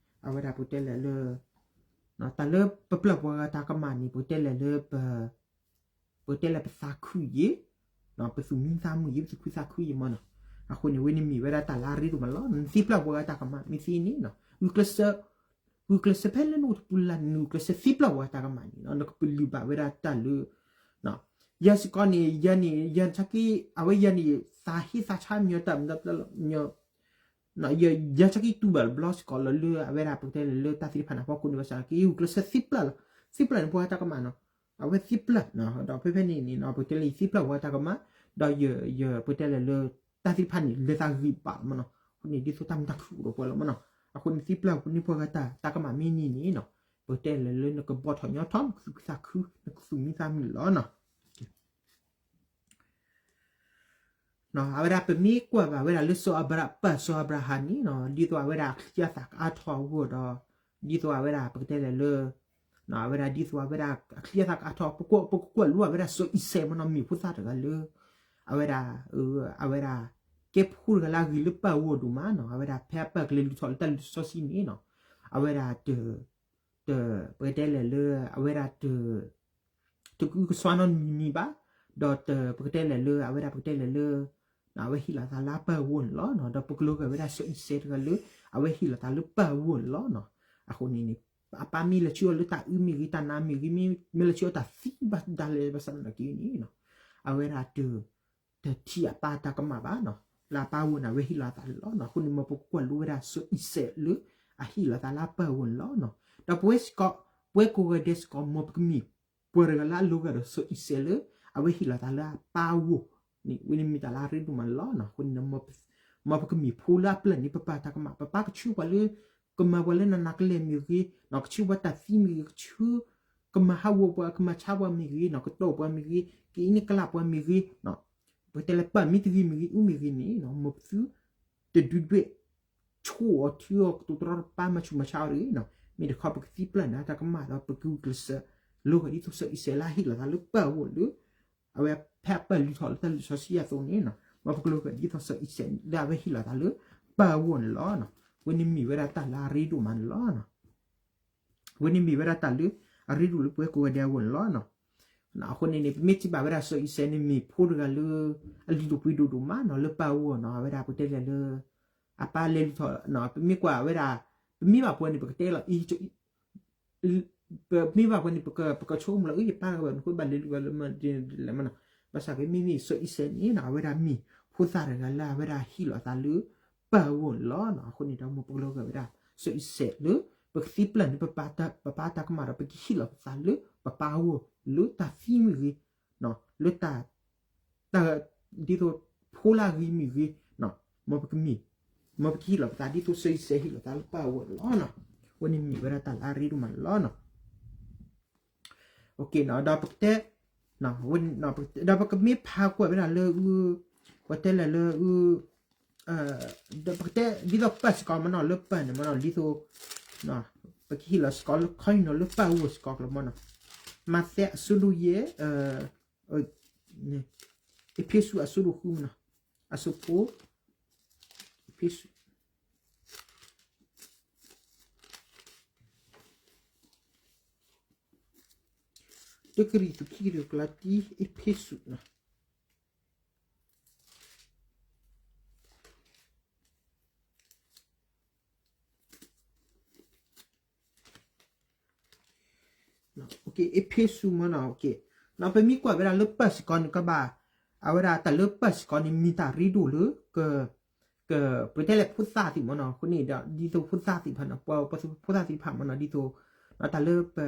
အဝဲဒၣ်ပကတဲလဲၣ်လၢ တၢ်လၢပပျၢ်ပှၤဂၤတၢ်ကမၣ်န့ၣ် ပကတဲလဲၣ်လၢ ပကတဲလၢပသးခုယံၤ, ပသူၣ်မံသးမုာ်ယံၤ ပသူၣ်ခုသးခုယံၤမနီၤ. အဃိန့ၣ် ဝဲန့ၣ်မ့ၢ်ဝဲဒၣ်တၢ်လၢအရ့ဒိၣ်မးလီၤ. နသံပျၢ်ပှၤဂၤတၢ်ကမၣ် မ့ၢ်သ့န့ၣ် ဂုာ်ကျဲးစၢး ဂုာ်ကျဲးစၢးဖဲလၢနအိၣ်တပူၤလၢ်န့ၣ် ဂုာ်ကျဲးစၢးသံပျၢ်ပှၤဂၤတၢ်ကမၣ်န့ၣ် နကပလုၢ်ဘၣ်ဝဲဒၣ်တၢ်လၢ ယၤစ့ၢ်ကီးန့ၣ် ယၤန့ၣ် ယၤဆါက့ အဝဲယၤန့ၣ် သးဟ့သးဆါမညီတၢ်မတၤပျၢ်လီၤ ယၤဆါက့တူၢ်ဘၣ်ဘျီစ့ၢ်ကီးလီၤလၢအဝဲဒၣ်ပကတဲလၢ လၢတၢ်သ့ၣ်တဖၣ်န့ၣ်အဖီခိၣ်န့ၣ်ဘၣ်ဆၣ်က့ ဂုာ်ကျဲးစၢးသံပျၢ်လီၤ. သံပျၢ်န့ၣ် ပှၤဂၤတၢ်ကမၣ်နီၤ အဝဲသံပျၢ် ဒီးဖဲဖဲန့ၣ်န့ၣ် ပကတဲလၢယသံပျၢ်ပှၤဂၤတၢ်ကမၣ် ဒီးယပကတဲလၢ တၢ်သ့ၣ်တဖၣ်န့ၣ် လဲၤသးဂံၢ်ဘါလီၤမနီၤ. အဃိန့ၣ် ဒ်သိးတၢ်မုာ်တၢ်ခုၣ်အိၣ်ဒီးပှၤလီၤမနီၤ. အဃိန့ၣ် သံပျၢ်န့ၢ်ပှၤဂၤတၢ်ကမၣ်မ့ၢ်န့ၣ်န့ၣ်နီၤ ပကတဲလၢလၢနကဘီထီၣ်ညီထီၣ် နကသူၣ်ခုသးခု နကသူၣ်မံသးမုာ်လီၤနီၤ. အဝဲဒၣ်ပမ့ၢ်ကွၢ်ဘၣ်ဝဲဒၣ်လၢစီၤအၤဘြၤ ပၢ်စီၤအၤဘြၤဟၣ်န့ၣ်နီၤ ဒ်သိးအဝဲဒၣ်အချံအသၣ်ကအါထီၣ်အဂီၢ်ဒီး ဒ်သိးအဝဲဒၣ်ပကတဲလဲၣ်လၢ အဝဲဒၣ်ဒ်သိးအဝဲဒၣ်အချံအသၣ်ကအါထီၣ် ပကကွၢ်လိအဝဲဒၣ်စီၤအံၤစဲးမနီၤ မ့ၢ်ဖိသၣ်တဂၤလၢ အဝဲဒၣ် အဝဲဒၣ် ကဲဖိတဂၤလၢအဂ့ၤလၢပၢ်အဂီၢ်ဒိၣ်မးနီၤ အဝဲဒၣ်ဖဲအပၢ်ကလဲၤလုၢ်ထီၣ်လၢတၢ်လံာ်စီဆှံန့ၣ်နီၤ အဝဲဒၣ်တ တ ပကတဲလဲၣ်လၢ အဝဲဒၣ်တ တကအုကစွါနီတမံၤဘၣ်, ဒီးတ ပကတဲလဲၣ်လၢ အဝဲဒၣ်ပကတဲလဲၣ်လၢ အဝဲဟ့ၣ်လီၤသးလၢအပၢ်အဂီၢ်န့ၣ်လီၤ. ဒီးပကလိၤက့ၤဝဲဒၣ်စီၤအံၤစဲးတဂၤလၢ အဝဲဟ့ၣ်လီၤသးလၢပၢ်အဂီၢ်န့ၣ်လီၤ. အဃိန့ၣ်န့ၣ် အပၢ်မ့ၢ်လဲၤဆှၢအီၤလၢတၢ်အုၣ်မ့ၢ်ဂ့ၤ တၢ်နါမ့ၢ်ဂ့ၤ မ့ၢ်လဲၤဆှၢအီၤတၢ်သံဘၣ်ဒၣ်လဲာ်ဘၣ်ဆၣ်သနာ်က့န့ၣ် အဝဲဒၣ်တ တထံၣ်အပၢ်တၢ်ကမၣ်ဘၣ်နီၤ, လၢအပၢ်အဂီၢ်န့ၣ် အဝဲဟ့ၣ်လီၤသးန့ၣ်လီၤ. အဃိန့ၣ် မ်ပကကွၢ်လိဝဲဒၣ်စီၤအံၤစဲးလၢ အဟ့ၣ်လီၤသးလၢအပၢ်အဂီၢ်န့ၣ်လီၤ. ဒီးပဝဲစ့ၢ်ကီး ပဝဲကိးဂၤဒဲးစ့ၢ်ကီး မ်ပကမ့ၢ်ပှၤတဂၤလၢအလိၤဂာ်ဒီးစီၤအံၤစဲးလၢ အဝဲဟ့ၣ်လီၤသးလၢအပၢ်အဂီၢ်န့ၣ် ဝဲန့ၣ်မ့ၢ်တၢ်လၢအရ့ဒိၣ်မးန့ၣ်လီၤ. အဃိန့ၣ် မ်ပကမ့ၢ်ဖိလၢအပျၢ်န့ၢ်ပပၢ်တၢ်ကမၣ်, ပပၢ်ကဆှၢပှၤလၢ ကမၤပှၤလၢနးနးကလဲာ်မ့ၢ်ဂ့ၤ, ကဆှၢပှၤတၢ်သံမ့ၢ်ဂ့ၤ, ကဆှၢ ကမၤဟးဂီၤပှၤ ကမၤဆါပှၤမ့ၢ်ဂ့ၤနီၤ, ကတီၢ်ပှၤမ့ၢ်ဂ့ၤ, ကအံးန့ၢ်ကလးပှၤမ့ၢ်ဂ့ၤ, ပတဲလၢပၢ်မ့ၢ်တဂ့ၤမ့ၢ်ဂ့ၤ အူမ့ၢ်ဂ့ၤန့ၣ်နီၤ, မ်ပသု တဒုးဒွဲၣ် ဆိၣ်အီၤထုအီၤ ကတိၤတရီတပါ မၤဆူၣ်မၤဆါအီၤတဂ့ၤနီၤ, မ့ၢ်တခီပကသံပျၢ်န့ၢ်တၢ်ကမၣ်ဒီး ပကဂုာ်ကျဲးစၢး လိၤဂာ်ဒ်သိးစီၤအံၤစဲးလၢအဟ့ၣ်လီၤသးလၢပၢ်အဂီၢ်လၢ အဝဲဖဲအပၢ်လုၢ်ထီၣ်လၢတၢ်လံာ်စီဆှံအသိးန့ၣ်နီၤ, မ်ပကလိၤဂာ်ဒ်သိးစီၤအံၤစဲးလၢအဝဲဟ့ၣ်လီၤသးလၢပၢ်အဂီၢ်န့ၣ်လီၤ. ဝဲန့ၣ်မ့ၢ်ဝဲဒၣ်တၢ်လၢအရ့ဒိၣ်မးန့ၣ်လီၤ. ဝဲန့ၣ်မ့ၢ်ဝဲဒၣ်တၢ်လၢ အရ့ဒိၣ်လၢပဝဲကိးဂၤဒဲးအဂီၢ်န့ၣ်လီၤ. အဃိန့ၣ်န့ၣ် ပမ့ၢ်ထံၣ်ဘၣ်ဝဲဒၣ်စီၤအံၤစဲးန့ၣ်မ့ၢ်ဖိတဂၤလၢ အလုၢ်ဒိၣ်ပှ့ၤဒိၣ်ဒိၣ်မးနီၤ လၢပၢ်အဂီၢ်နီၤ, အဝဲဒၣ်ပကတဲလဲၣ်လၢ အပၢ်လဲၤလုၢ်ထီၣ် ပမ့ၢ်ကွၢ်ဝဲဒၣ် ပမ့ၢ်ဘၣ်ပှၤန့ၣ် ပကတဲလီၤ ပမ့ၢ်ဘၣ်ပှၤန့ၣ် ပကဆိကမိၣ်လီၤ အၢ ယပၢ်ဝဲန့ၣ်ဃိဘၣ်လဲၤလုၢ်ဝဲလၢမနုၤလဲၣ်မနီၤ, ဘၣ်ဆၣ်က့မ့မ့ၢ်စီၤအံၤစဲးန့ၣ်နီၤ အဝဲဒၣ်မ့ၢ်ဖိသၣ်တဂၤလၢအဝဲဒၣ်ဟ့ၣ်လီၤသးလၢပၢ်အဂီၢ်န့ၣ်လီၤ. အဃိန့ၣ်ဒီး မ်ပကလိၤက့ၤဝဲဒၣ် စီၤအံၤစဲးလၢ ပကသံပျၢ်န့ၢ် ပပၢ်တၢ်ကမၣ်ဒီး ပကဟ့ၣ်လီၤပသးလၢပပၢ်အဂီၢ် လၢတၢ်သံမ့ၢ်ဂ့ၤ လၢတၢ် တၢ် ဒ်သိးဖိလၢအဂ့ၤမ့ၢ်ဂ့ၤ မ်ပကမ့ၢ် မ်ပကဟ့ၣ်လီၤပသးဒ်သိးစီၤအံၤစဲးဟ့ၣ်လီၤသးလၢပၢ်အဂီၢ်န့ၣ်လီၤ. အဃိန့ၣ်မ့ၢ်ဝဲဒၣ်တၢ်လၢအရ့ဒိၣ်မးန့ၣ်လီၤ. ဒီးပကတဲ ဒီးပကမ့ၢ်ဖးကွၢ်ဝဲဒၣ်လၢ ပတဲလဲၣ်လၢ ဒီးပကတဲဒ်သိးပၢ်စ့ၢ်ကီးမနီၤ လၢပၢ်န့ၣ်မနီၤ ဒ်သိး ပကဟ့ၣ်လီၤစ့ၢ်ကီးလၢခီအံၤနီၤ လၢပၢ်အဂီၢ်စ့ၢ်ကီးကျိၤမနီၤ, မးသဲအဆၢဒိၣ်ယဲၢ် အ့းဖ့းစူးအဆၢဒိၣ်ဃုမနီၤ, အဆၢဖိ အ့းဖ့းစူး တကရံၣ်သူး ခံကရံၣ်သူး ကလၤတံ အ့းဖ့းစူးနီၤ အ့းဖ့းစူးမနီၤ, ပမ့ၢ်ကွၢ်ဝဲဒၣ်လၢပၢ်စ့ၢ်ကီးန့ၣ် ကဘၣ် အဝဲဒၣ်တၢ်လၢပၢ်စ့ၢ်ကီးန့ၣ် မ့ၢ်တၢ်ရ့ဒိၣ်လၢ က ပတဲလဲၣ်ဖိသၣ်သ့ၣ်မနီၤ, အဃိန့ၣ်ဒီး ဒ်သိးဖိသၣ်သ့ၣ်တဖၣ်နီၤ ပှၤဖိသၣ်သ့ၣ်တဖၣ်မနီၤ ဒ်သိး တၢ်လၢပ ပ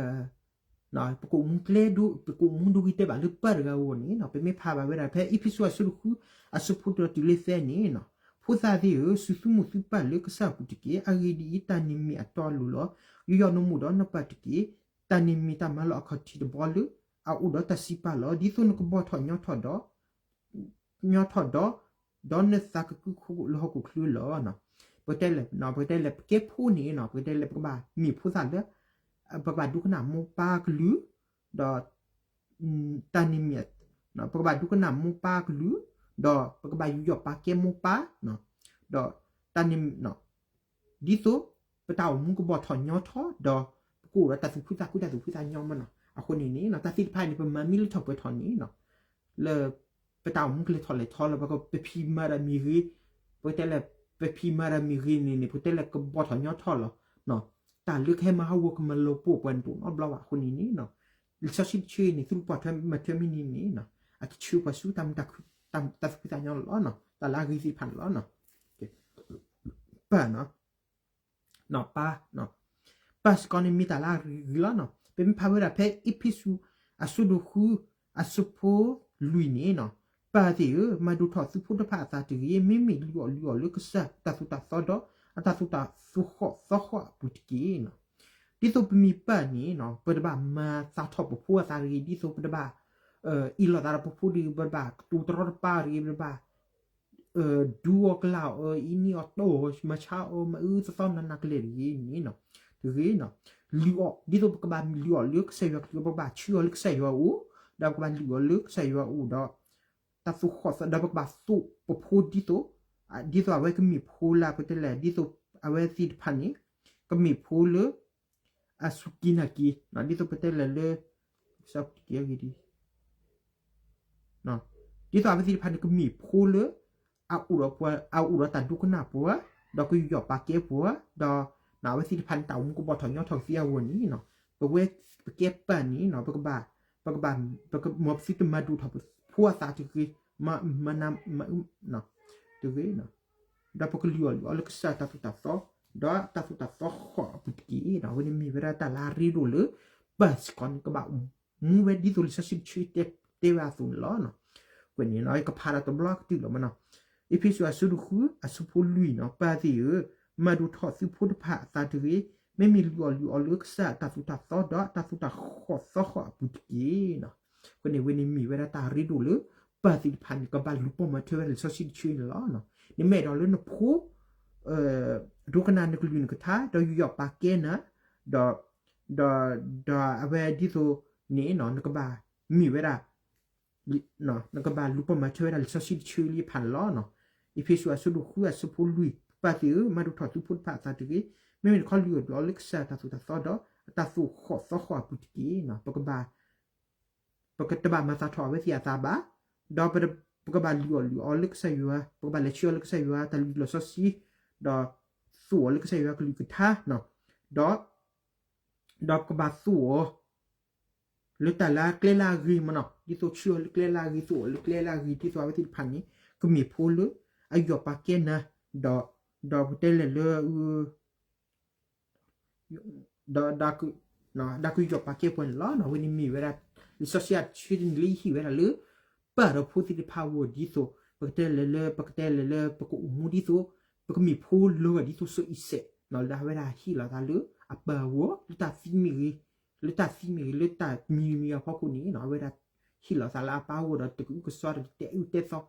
ကအိၣ်မူကျဲဒိၣ် ပကအိၣ်မူဒိဂ့ၤတဲဘၣ်လၢပၢ်တဂၤအဂီၢ်န့ၣ်နီၤ, ပမ့ၢ်ဖးဘၣ်ဝဲဒၣ်ဖဲအ့းဖ့းစူးအဆၢဒိၣ်ဃု အဆၢဖိတၢတုၤလၢသၢန့ၣ်နီၤ, ဖိသၣ်သ့ၣ်ဧၢ, စူၢ်သုမုာ်သုပၢ်လၢကစၢ်အပူၤတက့ၢ်. အဂ့ၢ်ဒ်အံၤ, တၢ်န့ၣ်မ့ၢ်အတီအလိၤလီၤ. ယူးယီၣ်နမိၢ်ဒီးနပၢ်တက့ၢ်. တၢ်န့ၣ်မ့ၢ်တၢ်မၤလီၤအခီၣ်ထံးတဘီလၢ အအိၣ်ဒီးတၢ်စံးပာ်လီၤ. ဒ်သိးနကဘီၣ်ထီၣ်ညီထီၣ်ဒီး ညီထီၣ်ဒီး ဒီးနသးကကုၢ်ခိၣ်လၢဟီၣ်ခိၣ်ချၢလီၤ. ပကတဲလဲၣ် ပကတဲလဲၣ် ပကဲဖိန့ၣ်နီၤ ပကတဲလဲၣ် ပကဘၣ်မ့ၢ်ဖိသၣ်လၢ ပကဘၣ်ဒိကနၣ်မိၢ်ပၢ်ကလုၢ် ဒီး တၢ်န့ၣ်မ့ၢ် ပကဘၣ်ဒိကနၣ်မိၢ်ပၢ်ကလုၢ် ဒီးပကဘၣ်ယူးယီၣ်ပာ်ကဲမိၢ်ပၢ် ဒီးတၢ်န့ၣ် ဒ်သိးပတၢ်အိၣ်မူကဘီၣ်ထီၣ်ညီထီၣ် ဒီးပကအိၣ်ဒီးတၢ်သူၣ်ခုသးခု တၢ်သူၣ်ဖှံသးညီမနီၤ. အဃိန့ၣ်န့ၣ် တၢ်သ့ၣ်တဖၣ်န့ၣ် ပမၤမ့ၢ်လၢထီၣ်ပှဲၤထီၣ်န့ၣ် လၢ ပတၢ်အိၣ်မူကလဲၤထီၣ်လဲၤထီလီၤ. ပက ပဖံးမၤတၢ်မ့ၢ်ဂ့ၤ, ပကတဲလဲၣ် ပဖံးမၤတၢ်မ့ၢ်ဂ့ၤန့ၣ်န့ၣ် ပကတဲလဲၣ်ကဘီၣ်ထီၣ်ညီထီၣ်လီၤ. တၢ်လၢကဟဲမၤဟးဂီၤကမၤလီၤပှီၢ်ပှၤန့ၣ် တအိၣ်နီတဘျီဘၣ်. အဃိန့ၣ်န့ၣ် လံာ်စီဆှံတဆၢအံၤန့ၣ် သုတပှၢ်ထွဲမၤထွဲမံၤန့ၣ်န့ၣ် အကဆှၢပှၤဆူတၢ်မုာ်တၢ်ခုၣ် တၢ်သူၣ်ဖှံသးညီလီၤ. တၢ်လၢအဂ့ၤသ့ၣ်တဖၣ်န့ၣ်လီၤ. ပၢ် ပၢ် ပၢ်စ့ၢ်ကီးန့ၣ်မ့ၢ်တၢ်လၢအဂ့ၤလီၤနီၤ. ပမ့ၢ်ဖးဝဲဒၣ်ဖဲအ့းဖ့းစူး အဆၢဒိၣ်ဃု အဆၢဖိလွံၢ်န့ၣ်နီၤ, ပၢ်သ့ၣ်ဧၢ, မၤဒိၣ်ထီၣ်သုဖိတဖၣ်အသးတဂ့ၤ. မ့မ့ၢ်လုၢ်အီၣ်လုၢ်အီလၢကစၢ်တၢ်သိၣ်တၢ်သီဒီး အတၢ်သိၣ်တၢ်သီဃီၣ်သီဃီၣ်အပူၤတက့ၢ်နီၤ. ဒ်သိးပမ့ၢ်ပၢ်န့ၣ်နီၤ ပတဘၣ်မၤသးထီၣ်ပဖိအသးတဂ့ၤ, ဒ်သိးပတဘၣ် အ့ၣ်လိာ်သးဒီးပဖိတဂ့ၤ, ပတဘၣ်ကတိၤတရီတပါတဂ့ၤ, ပတဘၣ် ဒူအီၤကလာ်အီၤ, အံးန့ၢ်အီၤတီၢ်အီၤ, မၤဆါအီၤ, မၤအၢသီသီနးနးကလဲာ်တဂ့ၤန့ၣ်နီၤ. တဂ့ၤနီၤ, လုၢ်အီၣ်, ဒ်သိးပကဘၣ်လုၢ်အီၣ်လၢကစၢ်ယွၤကလုၢ် ပကဘၣ်ဆှၢအီၤလၢကစၢ်ယွၤအအိၣ်, ဒီးပကဘၣ်လုၢ်အီၣ်လၢကစၢ်ယွၤအအိၣ်ဒီး တၢ်သူၣ်ဃီၣ်သီ ဒီးပကဘၣ်သိၣ်ပဖိဒ်သိး, ဒ်သိးအဝဲကမ့ၢ်ဖိလၢပတဲလဲၣ် ဒ်သိးအဝဲသ့ၣ်တဖၣ်န့ၣ် ကမ့ၢ်ဖိလၢ အစူၢ်က့ၤနာ်က့ၤ, ဒ်သိးပတဲလဲၣ်လၢ ဒ်သိးအဝဲသ့ၣ်တဖၣ်န့ၣ် ကမ့ၢ်ဖိလၢ အအိၣ်ဒီးပှၤ အအိၣ်ဒီးတၢ်ဒိကနၣ်ပှၤ, ဒီးကယူးယီၣ်ပာ်ကဲပှၤ, ဒီး အဝဲသ့ၣ်တဖၣ်န့ၣ် တၢ်အိၣ်မူကဘီၣ်ထီၣ်ညီထီၣ်ကသ့အဂီၢ်န့ၣ်, ပဝဲပကဲပၢ်န့ၣ် ပကဘၣ်, ပကဘၣ်, မ်ပသုတမၤဒိၣ်ထီၣ်ပဖိအသးတဂ့ၤ, မၤ, တဂ့ၤ, ဒီးပကလုၢ်အီၣ်လုၢ်အီလၢကစၢ်တၢ်သိၣ်တၢ်သီ, ဒီးတၢ်သိၣ်တၢ်သီဃီၣ်အပူၤတက့ၢ်. အဝဲန့ၣ်မ့ၢ်ဝဲဒၣ်တၢ်လၢအရ့ဒိၣ်လၢ ပၢ်စ့ၢ်ကီးန့ၣ် ကဘၣ်မူဝဲဒ်သိးလံာ်စီဆှံတဆၢတဲဝဲအသိးန့ၣ်လီၤ. ဝဲန့ၣ် ကဖးဒၣ်တဘျီကတုၤလီၤမနီၤ, အ့းဖ့းစူးအဆၢဒိၣ်ဃု အဆၢဖိလွံၢ်နီၤ, ပၢ်သ့ၣ်ဧၢ, မၤဒိၣ်ထီၣ်သုဖိတဖၣ်အသးတဂ့ၤ, မ့မ့ၢ်လုၢ်အီၣ်လုၢ်အီလၢကစၢ်အတၢ်သိၣ်တၢ်သီ ဒီးအတၢ်သိၣ်တၢ်ဃီၣ်သီဃီၣ်အပူၤတက့ၢ်. အဃိန့ၣ် ဝဲန့ၣ်မ့ၢ်ဝဲဒၣ်တၢ်ရ့ဒိၣ်လၢ ပၢ်သ့ၣ်တဖၣ်န့ၣ် ကဘၣ်လူၤပိာ်မၤထွဲဝဲဒၣ်လံာ်စီဆှံတဆၢန့ၣ်လီၤ. နမ့ၢ်အဲၣ်ဒိးလၢနဖိ ဒိကနၣ်နကလုၢ်နကထါ ဒီးယူးယီၣ်ပာ်ကဲနၤ, ဒီး, ဒီး, ဒီးအဝဲဒ်သိးန့ၣ် နကဘၣ်မ့ၢ်ဝဲဒၣ် နကဘၣ်လူၤပိာ်မၤထွဲဝဲဒၣ်လံာ်စီဆှံတဆၢလံအဖးန့ၣ်လီၤ. အ့းဖ့းစူးအဆၢဒိၣ်ဃုအဆၢဖိလွံၢ်, ပၢ်သ့ၣ်ဧၢ, မၤဒိၣ်ထီၣ်သုဖိတဖၣ်အသးတဂ့ၤ, မ့မ့ၢ်တခီလုၢ်အီၣ်လုၢ်အီလၢကစၢ်အတၢ်သိၣ်တၢ်သီဒီး အတၢ်သိၣ်ဃီၣ်သီဃီၣ်အပူၤတက့ၢ်. ပကဘၣ် ပကတဘၣ်မၤသးထီၣ်အဝဲသ့ၣ်အသးဘၣ်, ဒီးပကဘၣ်လုၢ်အီၣ်လုၢ်အီလၢကစၢ်ယွၤ, ပကဘၣ်လဲၤဆှၢအီၤလၢကစၢ်ယွၤတၢ်လုၢ်လီၢ်စီဆှံ, ဒီးသိၣ်အီၤလၢကစၢ်ယွၤကလုၢ်ကထါ, ဒီး, ဒီးပကဘၣ်သိၣ်အီၤ လၢတၢ်လၢအကျဲလၢအဂ့ၤမနီၤ, ဒ်သိးဆှၢအီၤလၢကျဲလၢအဂ့ၤ သိၣ်အီၤလၢကျဲလၢအဂ့ၤ ဒ်သိးအဝဲသ့ၣ်တဖၣ်န့ၣ် ကမ့ၢ်ဖိလၢအယူးယီၣ်ပာ်ကဲနၤ, ဒီး, ဒီးပတဲလဲၣ်လၢ ဒီး, ဒီးကယူးယီၣ်ပာ်ကဲပှၤန့ၣ်လီၤ. အဝဲန့ၣ်မ့ၢ်ဝဲဒၣ် လံာ်စီဆှံအဆၢတနံၤလၢယဟ့ၣ်ဝဲဒၣ်လၢ ပၢ်ဒီးဖိသ့ၣ်တဖၣ်အဂီၢ်ဒ်သိး ပကတဲလဲၣ်လၢ ပကတဲလဲၣ်လၢ ပကအိၣ်မူဒ်သိး ပကမ့ၢ်ဖိလၢဂၤဒ်သိးစီၤအံၤစဲး, လၢအဝဲဒၣ်ဟ့ၣ်လီၤသးလၢအပၢ်အဂီၢ် လၢတၢ်သံမ့ၢ်ဂ့ၤ, လၢတၢ်သံမ့ၢ်ဂ့ၤ လၢတၢ်မံၤမံၤအဖီခိၣ်န့ၣ် အဝဲဒၣ်ဟ့ၣ်လီၤသးလၢအပၢ်အဂီၢ်ဒီး တကအုကစွါဒီး တတဲအုတဲသီ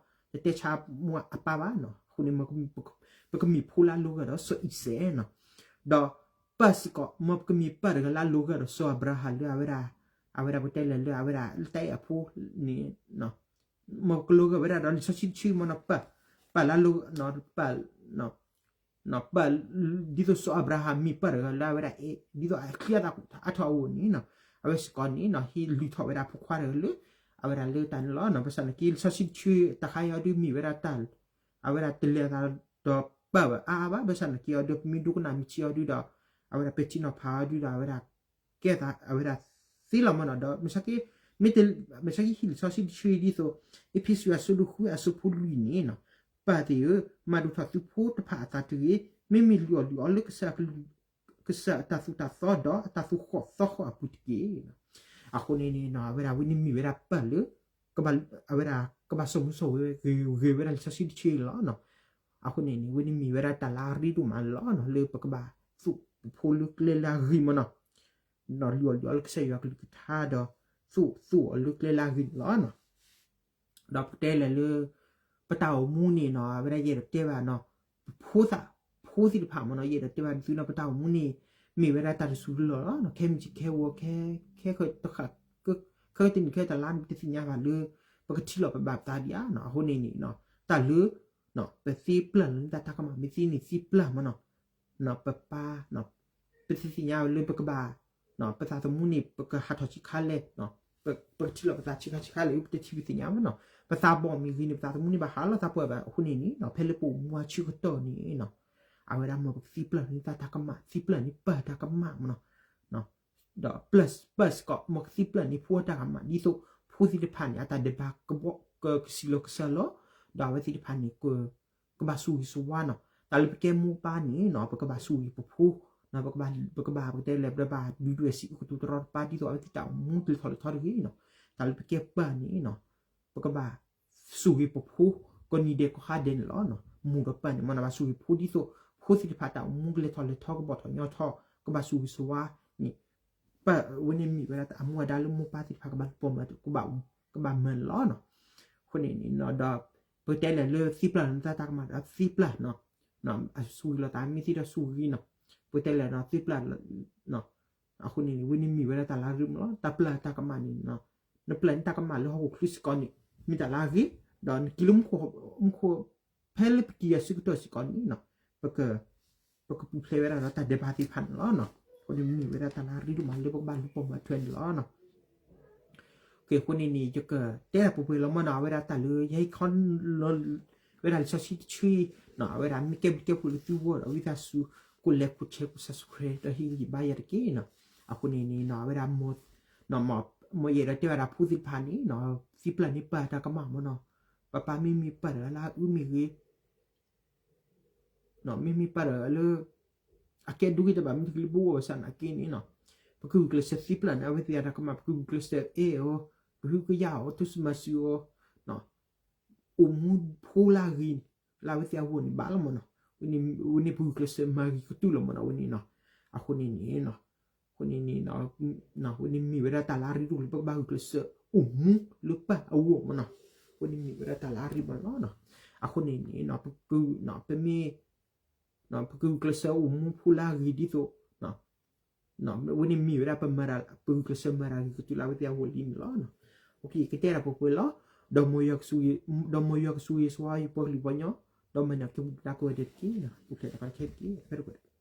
တတဲဆါမူအပၢ်ဘၣ်နီၤ. အဃိန့ၣ် ပကမ့ၢ်ဖိလၢအလိၤဂၤဒီးစီၤအံၤစဲးနီၤ, ဒီးပၢ်စ့ၢ်ကီး မ်ပကမ့ၢ်ပၢ်တဂၤလၢအလိၤဂၤဒီးစီၤအၤဘြၤဟၣ်လၢအဝဲဒၣ်, အဝဲဒၣ်ပတဲလဲၣ်လၢအဝဲဒၣ်လၢတၢ်အဲၣ်အဖိန့ၣ် မ်ကလိၤဂၤဝဲဒၣ်ဒီးလံာ်စီဆှံတဆၢမနီၤ, ပၢ်, ပၢ်လၢအလိၤ, ပၢ် ပၢ် ဒ်သိးစီၤအၤဘြၤဟၣ်မ့ၢ်ပၢ်တဂၤလၢအဝဲဒၣ်အဲၣ် ဒ်သိးအချံအသၣ်အါထီၣ်အဂီၢ်န့ၣ်, အဝဲစ့ၢ်ကီးန့ၣ် ဟ့ၣ်လုၢ်ထီၣ်ဝဲဒၣ်ဖိခွါတဂၤလၢ အဝဲဒၣ်လၢတၢ်န့ၣ်လီၤ. ဘၣ်ဆၣ်နာ်က့ လံာ်စီဆှံတဆၢတခါအံၤအီၤဒုးမ့ၢ်ဝဲဒၣ်တၢ် အဝဲဒၣ်တလဲၤသးဒီးပၢ်အါအါဘၣ်. ဘၣ်ဆၣ်နာ်က့အီၤဒုး ပမ့ၢ်ဒိကနၣ်မ့ၢ်ဆံးအီၤဒုးဒီး အဝဲဒၣ်ပဲာ်ထံနီၤဖးအီၤဒုးဒီး အဝဲဒၣ်ကဲသး အဝဲဒၣ်သ့လီၤမနီၤ. ဒီးမ့ၢ်ဆၢက့ မ့ၢ်ဆၢက့ဟ့ၣ်လံာ်စီဆှံတဆၢဒ်သိး အ့းဖ့းစူးအဆၢဒိၣ်ဃုအဆၢဖိလွံၢ်န့ၣ်, ပၢ်သ့ၣ်ဧၢ, မၤဒိၣ်ထီၣ်သုဖိတဖၣ်အသးတဂ့ၤ, မ့မ့ၢ်လုၢ်အီၣ်လုၢ်အီလၢကစၢ် ကစၢ်အတၢ်သူၣ်တၢ်သီဒီးအတၢ်သူၣ်ဃီၣ်သီဃီၣ်အပူၤတက့ၢ်. အဃိန့ၣ်န့ၣ် အဝဲဒၣ်ဝဲန့ၣ်မ့ၢ်ဝဲဒၣ်ပၢ်လၢ အဝဲဒၣ်ကဘၣ်စိာ်မူစိာ်ဂဲၤဝဲဒၣ်လံာ်စီဆှံတဆၢအံၤလီၤ. အဃိန့ၣ်န့ၣ် ဝဲန့ၣ်မ့ၢ်ဝဲဒၣ်တၢ်လၢအရ့ဒိၣ်မးလီၤ လၢပကဘၣ်သိၣ်ပဖိလၢကျဲလၢအဂ့ၤမနီၤ, လုၢ်အီၣ်လုၢ်အီလၢကစၢ်ယွၤကလုၢ်ကထါဒီး သိၣ်သိၣ်အီၤလၢကျဲလၢအဂ့ၤန့ၣ်လီၤ. ဒီးပတဲလဲၣ်လၢ ပတၢ်အိၣ်မူန့ၣ်နီၤ အဝဲဒၣ်ယအဲၣ်ဒိးတဲဘၣ်နီၤ, ပဖိသၣ် ဖိသ့ၣ်တဖၣ်မနီၤ ယအဲၣ်ဒိးတဲဘၣ်ဒ်သုနီၤ ပတၢ်အိၣ်မူန့ၣ် မ့ၢ်ဝဲဒၣ်တၢ်တစူၤလီၢ်လီၤ. ခဲမုၢ်ဆ့ၣ်ခဲဂီၤ ခဲ ခဲဃၢၤတဃၣ် ခဲဃၢၤတနံၣ်ခဲတလါန့ၣ် ပတသ့ၣ်ညါဘၣ်လၢ ပကထံၣ်လိာ်ပဘၣ်ပသးဒံးဧါ. အဃိန့ၣ်န့ၣ် တၢ်လၢ ပသ့ပျၢ်လီၤန့ၢ်တၢ်တၢ်ကမၣ် မ့ၢ်သ့န့ၣ်သ့ပျၢ်မနီၤ ပပၢ် ပတသ့ၣ်ညါလၢပကဘၣ် ပသးသမူန့ၣ် ပကဟးထီၣ်ဆံးခါလဲၣ်, ပကထံၣ်လိာ်ပသးဆံးခါဆံးခါလဲၣ် ပတထံၣ်ပသ့ၣ်ညါဘၣ်နီၤ. ပသးဘီၣ်မ့ၢ်ဂ့ၤန့ၣ် ပသးသမူန့ၣ် ဘၣ်ဟးလီၤသးပှၢ်ဘၣ်. အဃိန့ၣ်န့ၣ် ဖဲလၢပအိၣ်မူအဆၢကတီၢ်န့ၣ် အဝဲဒၣ်မ်ပကသ့ပျၢ်န့ၢ်တၢ်တၢ်ကမၣ် သ့ပျၢ်န့ၢ်ပၢ်တၢ်ကမၣ်မနီၤ ဒီးပၢ်စ့ၢ်ကီး မ်ကသ့ပျၢ်န့ၢ်ဖိတၢ်ကမၣ် ဒ်သိးဖိသ့ၣ်တဖၣ်န့ၣ် အတၢ်ဒဲးဘးကဘီ ကစံးလီၤကစၢ်လီၤ. ဒီးအဝဲသ့ၣ်တဖၣ်န့ၣ် ကဘၣ်ဆိၣ်ဂ့ၤဆိၣ်ဝါနီၤ. တၢ်လၢပကဲမိၢ်ပၢ်န့ၣ် ပကဘၣ်ဆိၣ်ဂ့ၤပဖိ, ပကဘၣ် ပကဘၣ် ပကတဲလဲၣ် ပဘၣ်ဒုးဒွဲၣ်စံးအုၣ်ကတိၤတရီတပါ ဒ်သိးအဝဲသ့ၣ်တၢ်အိၣ်မူကလဲၤထီၣ်လဲၤထီတဂ့ၤနီၤ. တၢ်လၢပကဲပၢ်န့ၣ် ပကဘၣ် ဆိၣ်ဂ့ၤပဖိ ကိးနံၤဒဲးကိးခါဒဲးန့ၣ်လီၤ. မိၢ်ဒီးပၢ်န့ၣ် မ်နဘၣ်ဆိၣ်ဂ့ၤဖိဒ်သိး ဖိသ့ၣ်တဖၣ်တၢ်အိၣ်မူကလဲၤထီၣ်လဲၤထီ ကဘီၣ်ထီၣ်ညီထီၣ် ကဘၣ်ဆိၣ်ဂ့ၤဆိၣ်ဝါန့ၣ် ပၢ်ဝဲန့ၣ်မ့ၢ်ဝဲဒၣ်တၢ်အမူအဒါလၢမိၢ်ပၢ်သ့ၣ်တဖၣ်ကဘၣ်လူၤပိာ်မၤ ကဘၣ် ကဘၣ်မၤန့ၣ်လီၤ. အဃိန့ၣ်န့ၣ်ဒီး ပကတဲလဲၣ်လၢသ့ပျၢ်န့ၣ် တၢ်တၢ်ကမၣ်ဒီးသ့ပျၢ် အဆိၣ်ဂ့ၤလိာ်သးမ့ၢ်သ့ဒီးဆိၣ်ဂ့ၤနီၤ. ပတဲလဲၣ်နီၤ သ့ၣ်ပျၢ် အဃိန့ၣ်န့ၣ် ဝဲန့ၣ်မ့ၢ်ဝဲဒၣ်တၢ်လၢအရ့ဒိၣ်မးလီၤ. တၢ်ပျၢ်တၢ်ကမၣ်န့ၣ် နပျၢ်န့ၣ်တၢ်ကမၣ်လၢဟီၣ်ခိၣ်ချၢစ့ၢ်ကီးန့ၣ် မ့ၢ်တၢ်လၢအဂ့ၤ, ဒီးနက့ၤလၢမူခိၣ် မူခိၣ် ဖဲလၢပက့ၤအဆၢကတီၢ်စ့ၢ်ကီးန့ၣ် ပက ပကပူၤဖျဲးဝဲဒၣ်ဒီးတၢ်ဒဲးဘးသ့ၣ်တဖၣ်န့ၣ်လီၤ. အဃိန့ၣ်မ့ၢ်ဝဲဒၣ်တၢ်လၢအရ့ဒိၣ်မးလၢပကဘၣ်လူၤပိာ်မၤထွဲန့ၣ်လီၤ. အဃိန့ၣ်န့ၣ် ယကတဲဒၣ်ပှဲၤပှဲၤလီၤမးနီၤ, အဝဲဒၣ်တၢ်လၢယဟဲခီ ဝဲဒၣ်လံာ်စီဆှံတဆၢအံၤနီၤ, အဝဲဒၣ်မ့ၢ်ကဲဘျုးကဲဖှိၣ်လၢသုဂီၢ်ဒီး ဝံသးစူၤ ကိးlike ကိးshare ကိးsubscribe ဒီးဟ့ၣ်ဂံၢ်ဘါယၤတက့ၢ်နီၤ. အဃိန့ၣ်န့ၣ်နီၤ အဝဲဒၣ် မ်ယအဲၣ်ဒိးတဲဝဲဒၣ်ဖိသ့ၣ်တဖၣ်န့ၣ်နီၤ, သ့ၣ်ပျၢ်န့ၣ်ပာ်တၢ်ကမၣ်မးနီၤ, ပပၢ်မ့မ့ၢ်ပာ်တၢ်လၢအအုၣ်မ့ၢ်ဂ့ၤ မ့မ့ၢ်ပာ်ဒီးလၢ အကဲဒိဂ့ၤတဘၣ်မ့ၢ်တဂ့ၤလၢပဂီၢ်ဘၣ်ဆၣ်နာ်က့န့ၣ်နီၤ, ပကဂုာ်ကျဲးစၢးသ့ၣ်ပျၢ်န့ၣ် အဝဲသ့ၣ်အတၢ်ကမၣ် ပကဂုာ်ကျဲးစၢးအဲၣ်အီၤ, ကဟုကယာ်အီၤ တိစၢၤမၤစၢၤအီၤ, အိၣ်မူဖိလၢအဂ့ၤ လၢအဝဲသ့ၣ်အဂီၢ်န့ၣ်ဘၣ်လီၤမးနီၤ, ဝဲန့ၣ်ပဂုာ်ကျဲးစၢးမၤဂ့ၤကတၢၢ်လီၤမးနီၤ ဝဲန့ၣ်နီၤ, အဃိန့ၣ်န့ၣ် အဃိန့ၣ်န့ၣ် ဝဲန့ၣ်မ့ၢ်ဝဲဒၣ်တၢ်လၢအရ့ဒိၣ်လၢပကဘၣ်ဂုာ်ကျဲးစၢးအိၣ်မူလၢပၢ်အဂီၢ်မးနီၤ, ဝဲန့ၣ်မ့ၢ်ဝဲဒၣ်တၢ်လၢအရ့ဒိၣ်မးလီၤနီၤ, အဃိန့ၣ်န့ၣ် ပမ့ၢ် ပကဂုာ်ကျဲးစၢးအိၣ်မူဖိလၢအဂ့ၤဒ်သိး ဝဲန့ၣ်မ့ၢ်ဝဲဒၣ်ပမၤတၢ် ပဂုာ်ကျဲးစၢးမၤတၢ်ဂ့ၤကတၢၢ်လၢအဝဲသ့ၣ်အဂီၢ်လံန့ၣ်လီၤ. ကတဲဒၣ်ပှဲၤပှဲၤလီၤ, ဒီးမ်ယွၤကဆိၣ်ဂ့ၤဆိၣ်ဝါယပှၤကလုာ်ပှၤကညီ, ဒီးမၤန့ၢ်က့ၤပှၤတၢ်ကိးဂၤဒဲးတက့ၢ်, ပူၤဖျဲးတၢ်ကီတခဲတက့ၢ်, ဖဲ